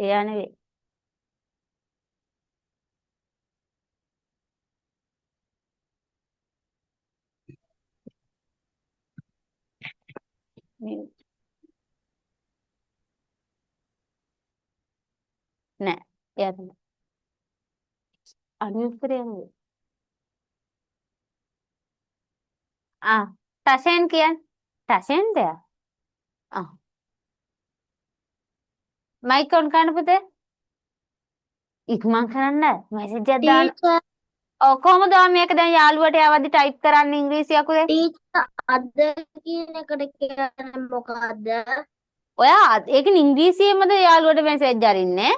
එයා නෙවෙයි. නෑ එයා තමයි. අන්මියුට් කරේ නෙවෙයි. ආ ටෂෙන් කියන්න. ටෂෙන්ද එයා? ආ මයික් ඔන් කරන්න පුතේ. ඉක්මන් කරන්න මැසේජ් එකක් දාන්න. ටීචර් ඔව් කොහොමද ඔයා මේක දැන් යාළුවට යවද්දි ටයිප් කරන්නේ ඉංග්‍රීසි අකුරේ? ටීචර් අද කියන එකට කියන්නේ මොකද්ද? ඔයා ඒකනේ ඉංග්‍රීසියෙන්මද යාළුවට මැසේජ් අරින්නේ?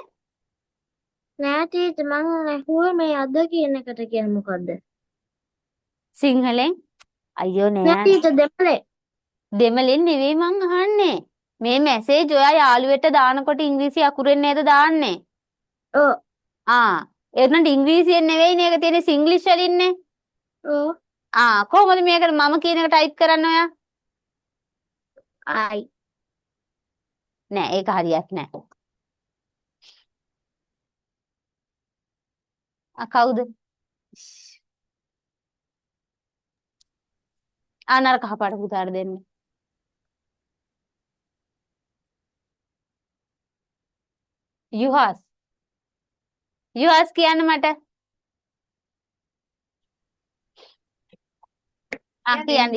නෑ ටීචර් මං ඇහුවේ මේ අද කියන එකට කියන්නේ මොකද්ද? සිංහලෙන්? අයියෝ නෑ නෑ. ටීචර් දෙමළේ. දෙමළෙන් නෙවෙයි මං අහන්නේ. මේ මැසේජ් ඔයා යාළුවෙට දානකොට ඉංග්‍රීසි අකුරෙන් නේද දාන්නේ? ඔව්. ආ ඒ වුණාට ඉංග්‍රීසියෙන් නෙවෙයිනේ ඒක තියෙන්නේ සිංග්ලිෂ් වලින්නේ. ඔව්. ආ කොහොමද මේකට මම කියන එක ටයිප් කරන්න ඔයා? I නෑ ඒක හරියක් නෑ. ආ කවුද? ආ නරක කහපාට පුතාට දෙන්න. යුහාස් යුහාස් කියන්න මට. ආ කියන්න.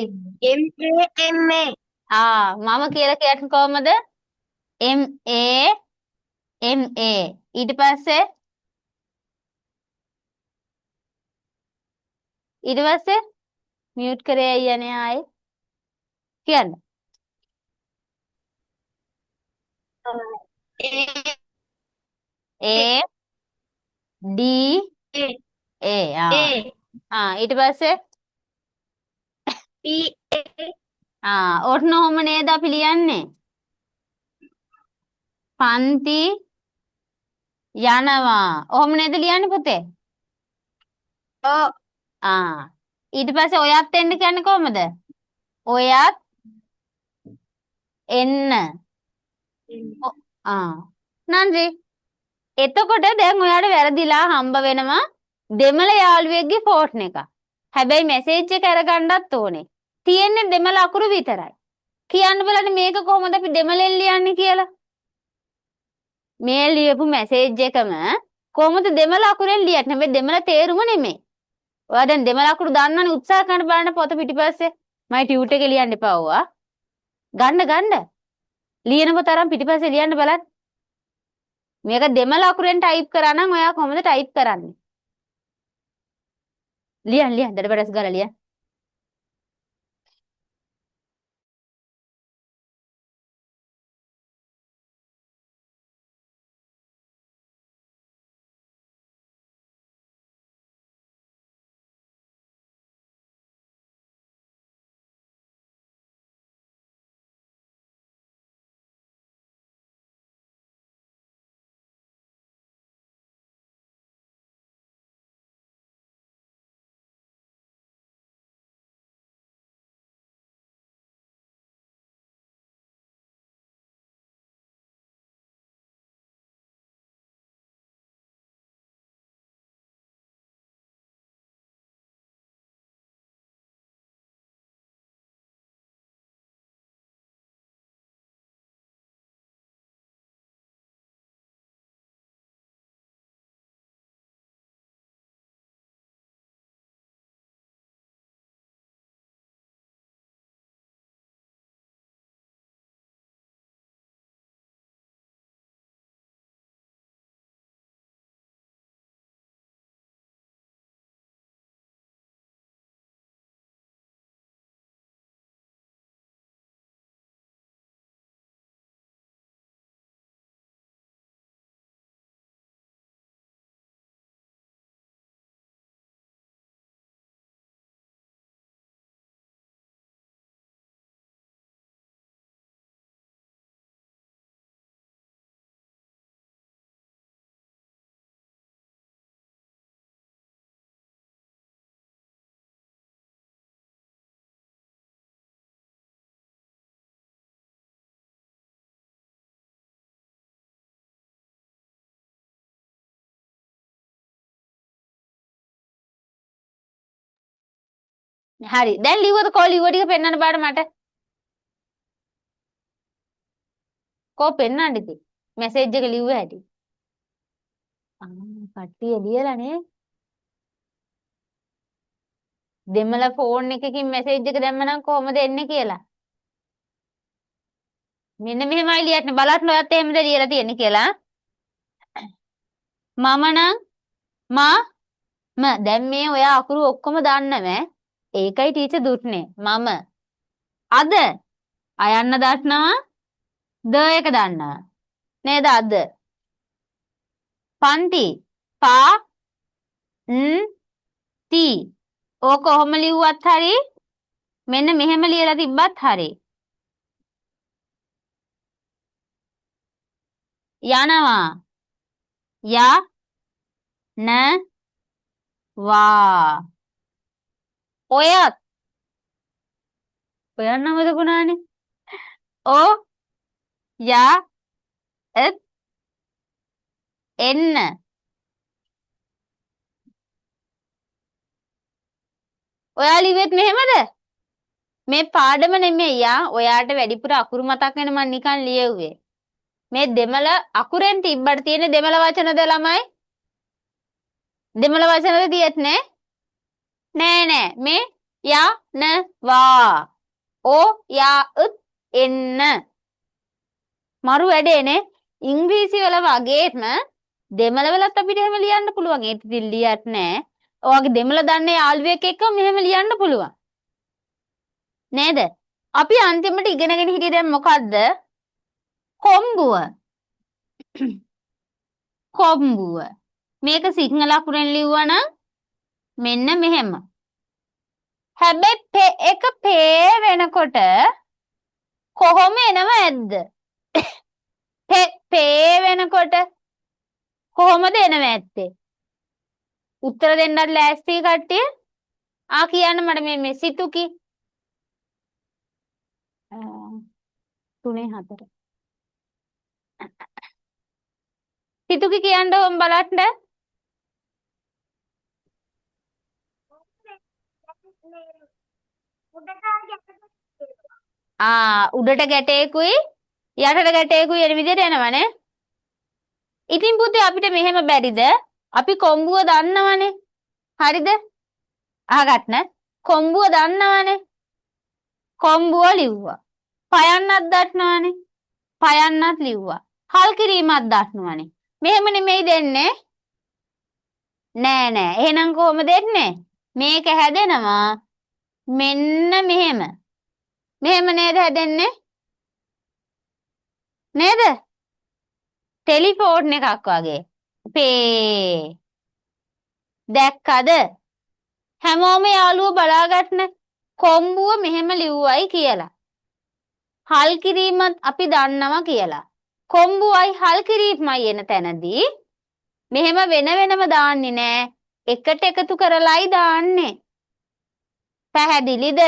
M A M A. ආ මම කියලා කියන්නේ කොහමද? M A M A. ඊට පස්සේ ඊට පස්සේ මියුට් කරේ අයියනේ ආයේ කියන්න. A D A. ආ A ආ ඊට පස්සේ P A. ආ ඔන්න ඔහොම නේද අපි ලියන්නේ? පන්ති යනවා. ඔහොම නේද ලියන්නේ පුතේ? ඔව්. ආ ඊට පස්සේ ඔයත් එන්න කියන්නේ කොහමද? ඔයත් එන්න. ආ නන්දි එතකොට දැන් ඔයාට වැරදිලා හම්බ වෙනවා දෙමළ යාළුවෙක්ගේ ෆෝන් එක. හැබැයි මැසේජ් එක අරගන්නත් ඕනේ. තියෙන්නේ දෙමළ අකුරු විතරයි. කියන්න බලන්න මේක කොහොමද අපි දෙමළෙන් ලියන්නේ කියලා. මේ ලියපු මැසේජ් එකම කොහොමද දෙමළ අකුරෙන් ලියන්නේ? හැබැයි දෙමළ තේරුම නෙමෙයි. ඔයා දැන් දෙමළ අකුරු දන්නවනේ උත්සාහ කරන්න බලන්න පොත පිටිපස්සේ. මයි ටියුට් එකේ ලියන්න එපා ඔයා. ගන්න ගන්න. ලියන පොත අරන් පිටිපස්සේ ලියන්න බලන්න. මේක දෙමළ අකුරෙන් ටයිප් කරා නම් ඔයා කොහොමද ටයිප් කරන්නේ? ලියන්න ලියන්න දඩබඩස් ගාලා ලියන්න. හරි. දැන් ලිව්වද කෝ ලිව්ව ටික පෙන්වන්න බාර මට. කෝ පෙන්වන්න ඉතින්. මැසේජ් එක ලිව්ව හැටි. ආ කට්ටිය ලියලා නේ. දෙමළ ෆෝන් එකකින් මැසේජ් එක දැම්ම නම් කොහොමද එන්නේ කියලා. මෙන්න මෙහෙමයි ලියන්නේ. බලන්න ඔයත් එහෙමද ලියලා තියෙන්නේ කියලා. මම නම් මා ම දැන් මේ ඔයා අකුරු ඔක්කොම දන්නව. ඒකයි ටීචර් දුන්නේ. මම අද අයන්න දන්නවා ද එක දන්නවා. නේද අද? පන්ති පා න් ති ඕක ඔහොම ලිව්වත් හරි මෙන්න මෙහෙම ලියලා තිබ්බත් හරි. යනවා ය න වා ඔයත් ඔයත් නම දුකුණානේ. ඔ ය එත් එන්න. ඔයා ලිව්වෙත් මෙහෙමද? මේ පාඩම නෙමෙයි යා. ඔයාට වැඩිපුර අකුරු මතක් වෙන මං නිකන් ලියුවේ. මේ දෙමළ අකුරෙන් තිබ්බට තියෙන දෙමළ වචනද ළමයි? දෙමළ වචනද තියෙන්නේ? නෑ නෑ. මේ යා න වා ඕ යා උත් එන්න. මරු වැඩේ නේ. ඉංග්‍රීසි වල වගේම දෙමළ වලත් අපිට එහෙම ලියන්න පුළුවන්. ඒත් ඉතින් ලියත් නෑ. ඔයාගේ දෙමළ දන්නේ යාළුවෙක් එක්ක මෙහෙම ලියන්න පුළුවන්. නේද? අපි අන්තිමට ඉගෙනගෙන හිටියේ දැන් මොකද්ද? කොම්බුව. කොම්බුව. මේක සිංහල අකුරෙන් ලිව්වා නම් මෙන්න මෙහෙම. හැබැයි පෙ එක පේ වෙනකොට කොහොම එනව ඇද්ද? පෙ පේ වෙනකොට කොහොමද එනව ඇත්තේ? උත්තර දෙන්නත් ලෑස්ති කට්ටිය? ආ කියන්න මට මේ මේ සිතුකි. 3 4. සිතුකි කියන්න ඕම් බලන්න. ආ උඩට ගැටේකුයි යටට ගැටේකුයි එන විදිහට එනවනේ. ඉතින් පුතේ අපිට මෙහෙම බැරිද? අපි කොම්බුව දන්නවනේ. හරිද? අහගන්න. කොම්බුව දන්නවනේ. කොම්බුව ලිව්වා. පයන්නත් දන්නවනේ. පයන්නත් ලිව්වා. හල් කිරීමත් දන්නවනේ. මෙහෙම නෙමෙයි දෙන්නේ. නෑ නෑ. එහෙනම් කොහොම දෙන්නේ? මේක හැදෙනවා මෙන්න මෙහෙම. මෙහෙම නේද හැදෙන්නේ? නේද? ටෙලිෆෝන් එකක් වගේ. පේ දැක්කද? හැමෝම යාළුවෝ බලාගන්න කොම්බුව මෙහෙම ලිව්වයි කියලා. හල් කිරීමත් අපි දන්නවා කියලා. කොම්බුවයි හල් කිරීමයි එන තැනදී මෙහෙම වෙන වෙනම දාන්නේ නෑ. එකට එකතු කරලයි දාන්නේ. පැහැදිලිද?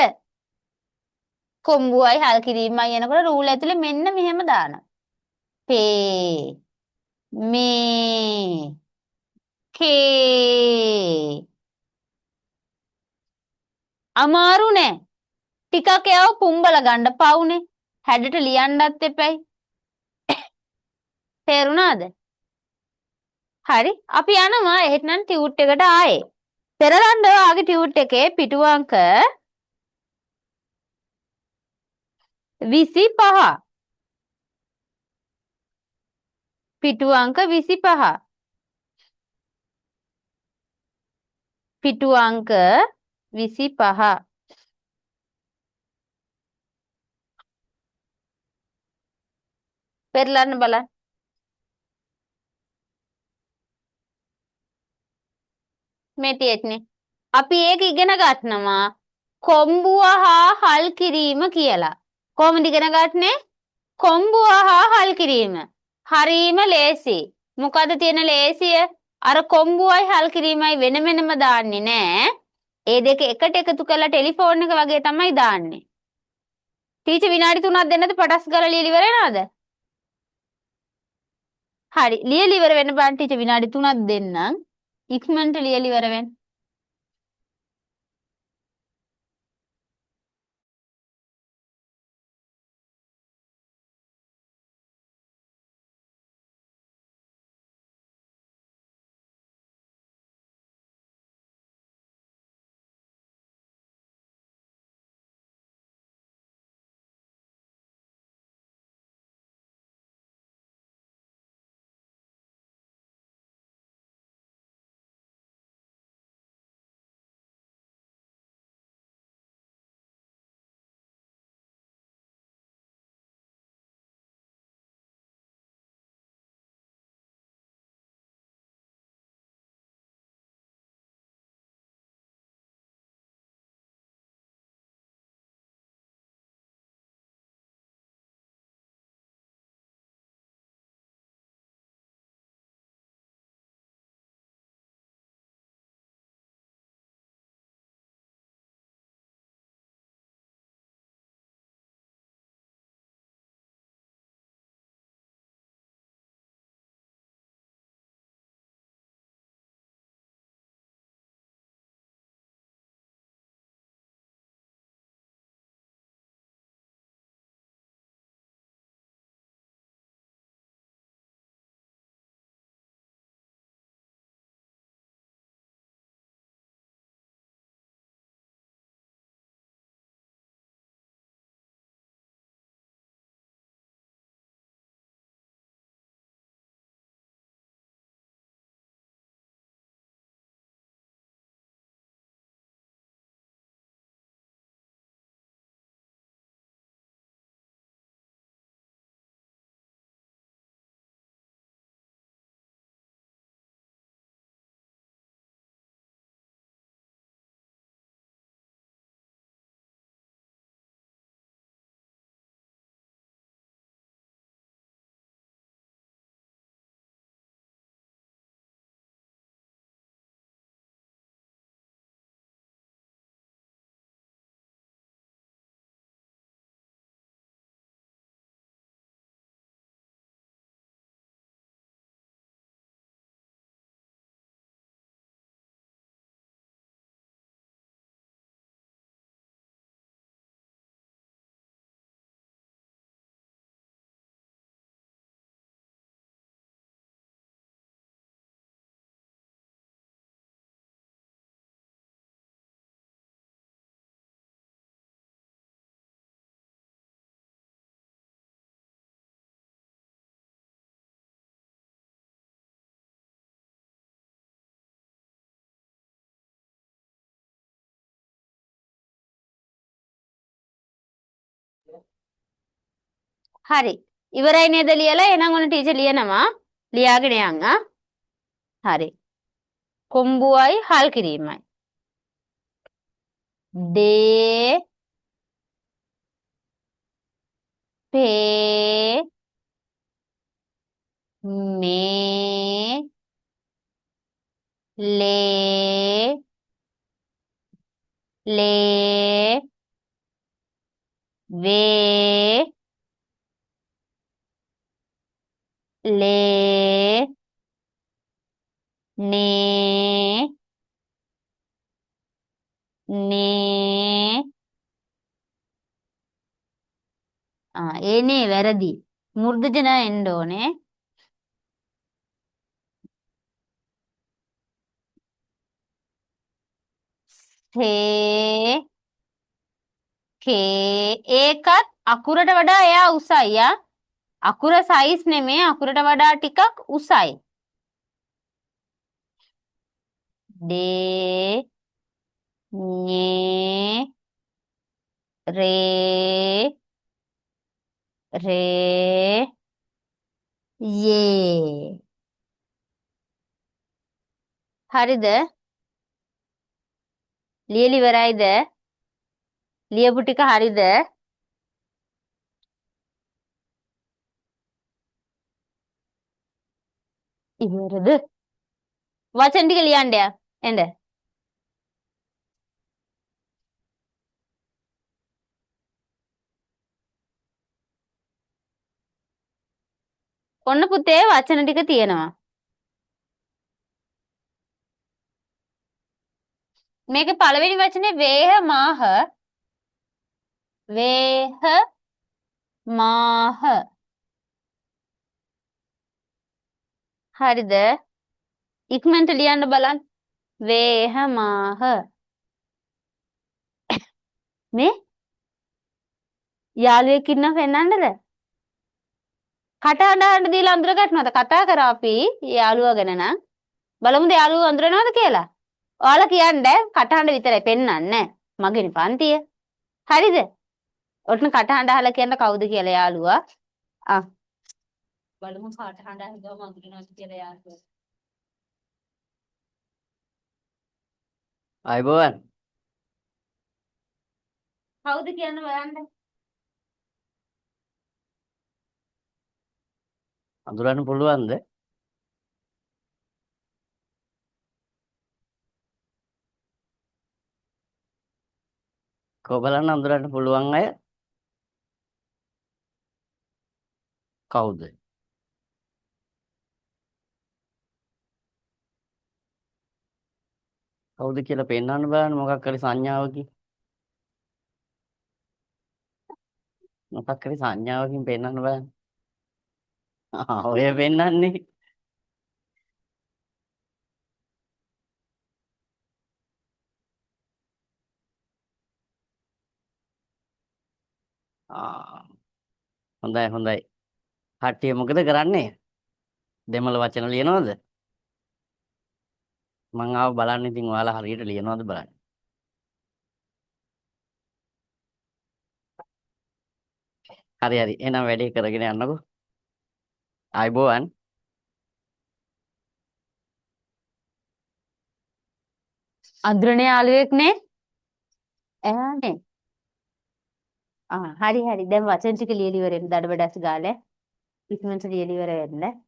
කොම්බුවයි හල් කිරීමයි එනකොට රූල් ඇතුලේ මෙන්න මෙහෙම දානවා. පේ මේ කේ අමාරු නෑ. ටිකක් එයාව පුම්බල ගන්න පවුනේ. හැඩට ලියන්නත් එපැයි. තේරුණාද? හරි. අපි යනවා එහෙනම් ටියුට් එකට ආයේ. පෙරලන්න ඔයාගේ ටියුට් එකේ පිටු අංක 25. පිටු අංක 25. පිටු අංක 25. පෙරලන්න බලන්න. මේ තියෙන්නේ. අපි ඒක ඉගෙන ගන්නවා කොම්බුව හා හල් කිරීම කියලා. කොහොමද ඉගෙන ගන්නේ? කොම්බුව හා හල් කිරීම. හරීම ලේසි. මොකද තියෙන ලේසිය? අර කොම්බුවයි හල් කිරීමයි වෙන වෙනම දාන්නේ නෑ. ඒ දෙක එකට එකතු කරලා ටෙලිෆෝන් එක වගේ තමයි දාන්නේ. ටීචර් විනාඩි 3ක් දෙන්නද පටස් ගාලා ලියලා ඉවර වෙනවද? හරි. ලියලා ඉවර වෙන්න බලන්න ටීචර් විනාඩි 3ක් දෙන්නම්. ඉක්මනට ලියලා ඉවර වෙන්න. හරි. ඉවරයි නේද ලියලා? එහෙනම් ඔන්න ටීචර් ලියනවා. ලියාගෙන යන් ආ. හරි. කොම්බුවයි හල් කිරීමයි. දේ පේ මේ ලේ ලේ වේ ලේ නේ නේ. ආ ඒ නේ වැරදි. මූර්ධජ න එන්න ඕනේ. සේ කේ. ඒකත් අකුරට වඩා එයා උසයි ආ. අකුර සයිස් නෙමෙයි, අකුරට වඩා ටිකක් උසයි. ඩේ ඤේ රේ රේ යේ. හරිද? ලියලි ඉවරයිද? ලියපු ටික හරිද? ඉවරද? වචන ටික ලියන්න යා. එන්න. ඔන්න පුතේ වචන ටික තියෙනවා. මේක පළවෙනි වචනේ වේහ මාහ. වේහ මාහ. හරිද? ඉක්මනට ලියන්න බලන්න. වේහ මාහ. මේ යාළුවෙක් ඉන්නව පෙන්නන්නද? කට අඬ දීලා අඳුර ගන්නවද? කතා කරා අපි යාළුවා ගැන නම්. බලමුද යාළුවෝ අඳුරනවද කියලා? ඔයාලා කියන්නේ කට අඬ විතරයි පෙන්නන්නේ. මගේනේ පන්තිය. හරිද? ඔන්න කට අඬ අහලා කියන්න කවුද කියලා යාළුවා. ආ බලමු කට අඬ අහගම අඳුරනවද කියලා යාළුවා. අයබෝවන්. කවුද කියන්න බලන්න. අඳුරන්න පුළුවන්ද? කො බලන්න අඳුරන්න පුළුවන් අය කවුද? කවුද කියලා පෙන්වන්න බලන්න මොකක් හරි සංඥාවකින්. මොකක් හරි සංඥාවකින් පෙන්වන්න බලන්න. ආ ඔය පෙන්වන්නේ. ආ හොඳයි හොඳයි. කට්ටිය මොකද කරන්නේ? දෙමළ වචන ලියනවද? මං ආව බලන්න ඉතින් ඔයාලා හරියට ලියනවද බලන්න. හරි හරි. එහෙනම් වැඩේ කරගෙන යන්නකෝ. ආයිබෝවන්. අඳුරන යාළුවෙක් නේ? ඈනේ. ආ හරි හරි. දැන් වචන ටික ලියලා ඉවර වෙන්න දඩබඩස් ගාලා. ඉක්මනට ලියලා ඉවර වෙන්න.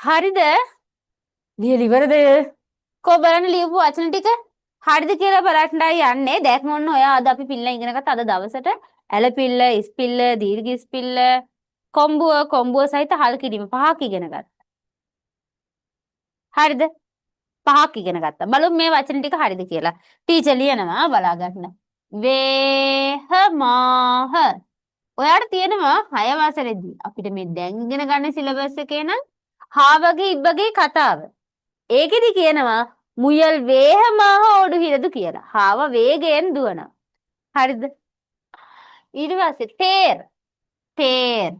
හරිද? ලියලා ඉවරද? කො බලන්න ලියපු වචන ටික හරිද කියලා බලන්නයි යන්නේ. දැන් ඔන්න ඔයා අද අපි පිල්ල ඉගෙන ගත්ත අද දවසට ඇලපිල්ල, ඉස්පිල්ල, දීර්ඝ ඉස්පිල්ල, කොම්බුව, කොම්බුව සහිත හල් කිරීම පහක් ඉගෙන ගත්තා. හරිද? පහක් ඉගෙන ගත්තා. බලමු මේ වචන ටික හරිද කියලා. ටීචර් ලියනවා බලා ගන්න. වේහමාහ. ඔයාට තියෙනවා 6 වසරේදී අපිට මේ දැන් ඉගෙන ගන්න සිලබස් එකේ නම් හාවගේ ඉබ්බගේ කතාව. ඒකෙදි කියනවා මුයල් වේහමාහ ඕඩු හිරදු කියලා. හාව වේගයෙන් දුවනවා. හරිද? ඊට පස්සේ තේර් තේර්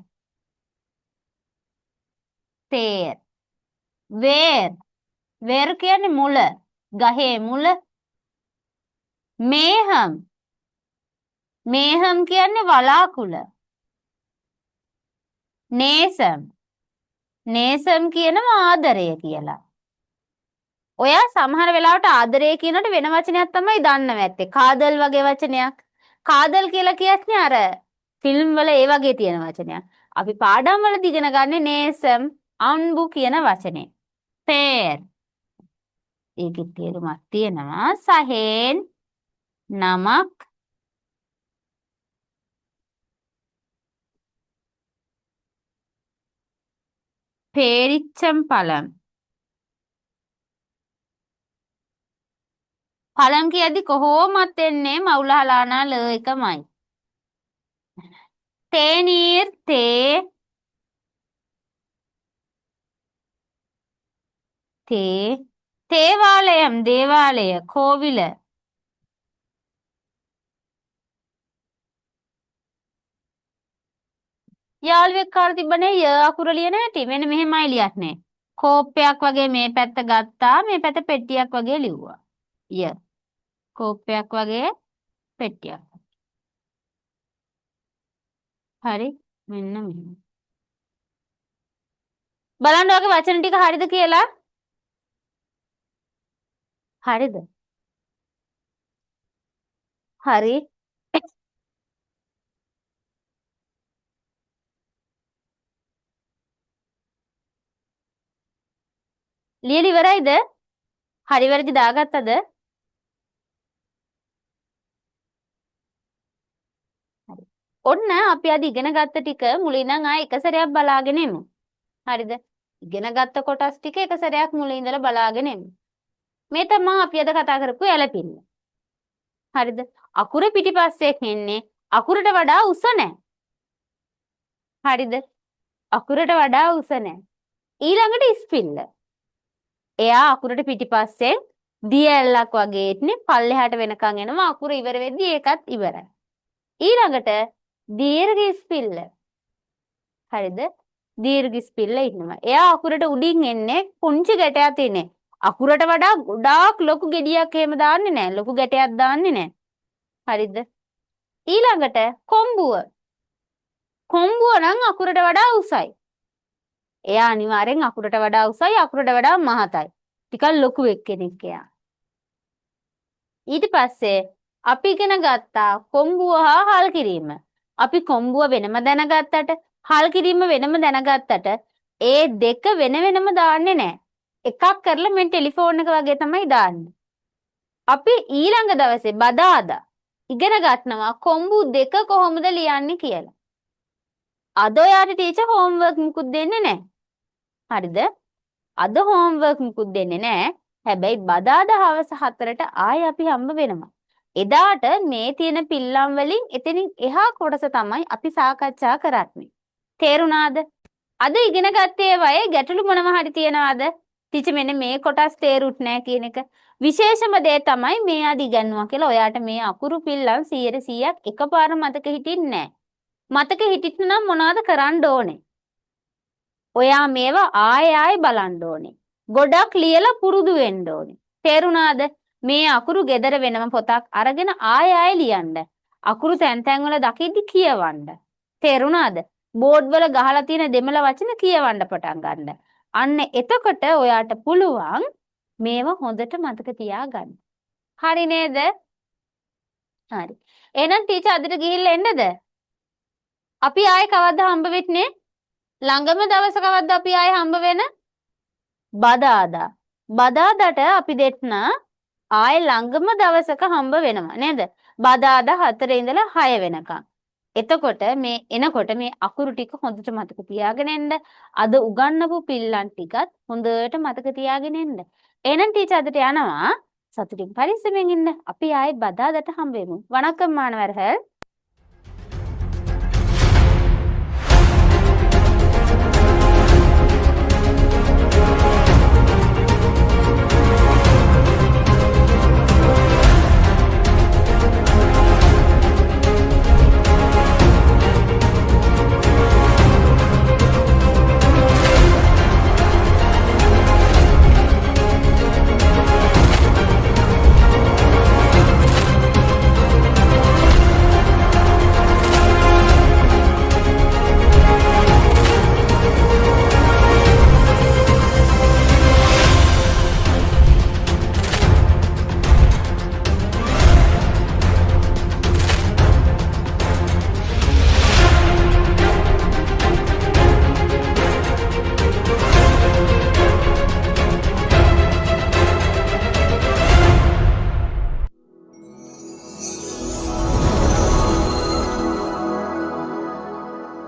තේර් වේර් වේර් කියන්නේ මුල, ගහේ මුල. මේහම් මේහම් කියන්නේ වලාකුළ. නේසම් නේසම් කියනවා ආදරය කියලා. ඔයා සමහර වෙලාවට ආදරය කියනකොට වෙන වචනයක් තමයි දන්නව ඇත්තේ. කාදල් වගේ වචනයක්. කාදල් කියලා කියන්නේ අර ෆිල්ම් වල ඒ වගේ තියෙන වචනයක්. අපි පාඩම් වලදී ඉගෙන ගන්නේ නේසම් අන්බු කියන වචනේ. පේර්. ඒකේ තේරුමක් තියෙනවා සහේන් නමක් පේරිච්චම් පලම්. පලම් කියද්දි කොහොමත් එන්නේ මවුලහලානා ල එකමයි. තේනීර් තේ තේ තේවාලයම් දේවාලය කෝවිල. යාළුවෙක් කාලා තිබ්බනේ ය අකුර ලියන හැටි. මෙන්න මෙහෙමයි ලියන්නේ. කෝප්පයක් වගේ මේ පැත්ත ගත්තා, මේ පැත්ත පෙට්ටියක් වගේ ලිව්වා. ය කෝප්පයක් වගේ පෙට්ටියක්. හරි, මෙන්න මෙහෙම. බලන්න ඔයගේ වචන ටික හරිද කියලා. හරිද? හරි. ලියලා ඉවරයිද? හරි වැරදි දාගත්තද? හරි. ඔන්න අපි අද ඉගෙන ගත්ත ටික මුලින් ඉඳන් ආයෙ එක සැරයක් බලාගෙන එමු. හරිද? ඉගෙන ගත්ත කොටස් ටික එක සැරයක් මුලින් ඉඳලා බලාගෙන එමු. මේ තමයි අපි අද කතා කරපු ඇලපිල්ල. හරිද? අකුර පිටිපස්සෙන් එන්නේ අකුරට වඩා උස නෑ. හරිද? අකුරට වඩා උස නෑ. ඊළඟට ඉස්පිල්ල. එයා අකුරට පිටිපස්සෙන් දිය ඇල්ලක් වගේ ඉන්නේ පල්ලෙහාට වෙනකන් එනවා. අකුර ඉවර වෙද්දි ඒකත් ඉවරයි. ඊළඟට දීර්ඝ ඉස්පිල්ල. හරිද? දීර්ඝ ඉස්පිල්ල ඉන්නවා. එයා අකුරට උඩින් එන්නේ පුංචි ගැටයක් තියෙන්නේ. අකුරට වඩා ගොඩාක් ලොකු ගෙඩියක් එහෙම දාන්නේ නෑ. ලොකු ගැටයක් දාන්නේ නෑ. හරිද? ඊළඟට කොම්බුව. කොම්බුව නම් අකුරට වඩා උසයි. එයා අනිවාර්යෙන් අකුරට වඩා උසයි, අකුරට වඩා මහතයි. ටිකක් ලොකු එක්කෙනෙක් එයා. ඊට පස්සේ අපි ඉගෙන ගත්තා කොම්බුව හා හල් කිරීම. අපි කොම්බුව වෙනම දැනගත්තට හල් කිරීම වෙනම දැනගත්තට ඒ දෙක වෙන වෙනම දාන්නේ නෑ. එකක් කරලා මේ ටෙලිෆෝන් එක වගේ තමයි දාන්නේ. අපි ඊළඟ දවසේ බදාදා ඉගෙන ගන්නවා කොම්බු දෙක කොහොමද ලියන්නේ කියලා. අද ඔයාට ටීචර් හෝම්වර්ක් මුකුත් දෙන්නේ නෑ. හරිද? අද හෝම්වර්ක් මුකුත් දෙන්නේ නෑ. හැබැයි බදාදා හවස 4ට ආයෙ අපි හම්බ වෙනවා. එදාට මේ තියෙන පිල්ලම් වලින් එතනින් එහා කොටස තමයි අපි සාකච්ඡා කරන්නේ. තේරුණාද? අද ඉගෙන ගත්තේ ඒවායේ ගැටලු මොනවා හරි තියනවාද? ටීචර් මෙන්න මේ කොටස් තේරුත් නෑ කියන එක. විශේෂම දේ තමයි මේ අද ඉගන්නුවා කියලා ඔයාට මේ අකුරු පිල්ලම් 100%ක් එකපාර මතක හිටින්නේ නෑ. මතක හිටින්න නම් මොනවද කරන්න ඕනේ? ඔයා මේවා ආයෙ ආයෙ බලන්න ඕනේ. ගොඩක් ලියලා පුරුදු වෙන්න ඕනේ. තේරුණාද? මේ අකුරු ගෙදර වෙනම පොතක් අරගෙන ආයෙ ආයෙ ලියන්න. අකුරු තැන් තැන් වල දකිද්දි කියවන්න. තේරුණාද? බෝඩ් වල ගහලා තියෙන දෙමළ වචන කියවන්න පටන් ගන්න. අන්න එතකොට ඔයාට පුළුවන් මේවා හොඳට මතක තියාගන්න. හරි නේද? හරි. එහෙනම් ටීචර් අදට ගිහිල්ලා එන්නද? අපි ආයේ කවද්ද හම්බ වෙන්නේ? ළඟම දවස කවද්ද අපි ආයේ හම්බ වෙන? බදාදා. බදාදාට අපි දෙන්න ආයෙ ළඟම දවසක හම්බ වෙනවා නේද? බදාදා 4 ඉඳලා 6 වෙනකම්. එතකොට මේ එනකොට මේ අකුරු ටික හොඳට මතක තියාගෙන එන්න. අද උගන්නපු පිල්ලම් ටිකත් හොඳට මතක තියාගෙන එන්න. එහෙනම් ටීචර් අදට යනවා. සතුටින් පරිස්සමෙන් ඉන්න. අපි ආයෙ බදාදට හම්බ වෙමු. வணக்கம் மாணவர்கள்.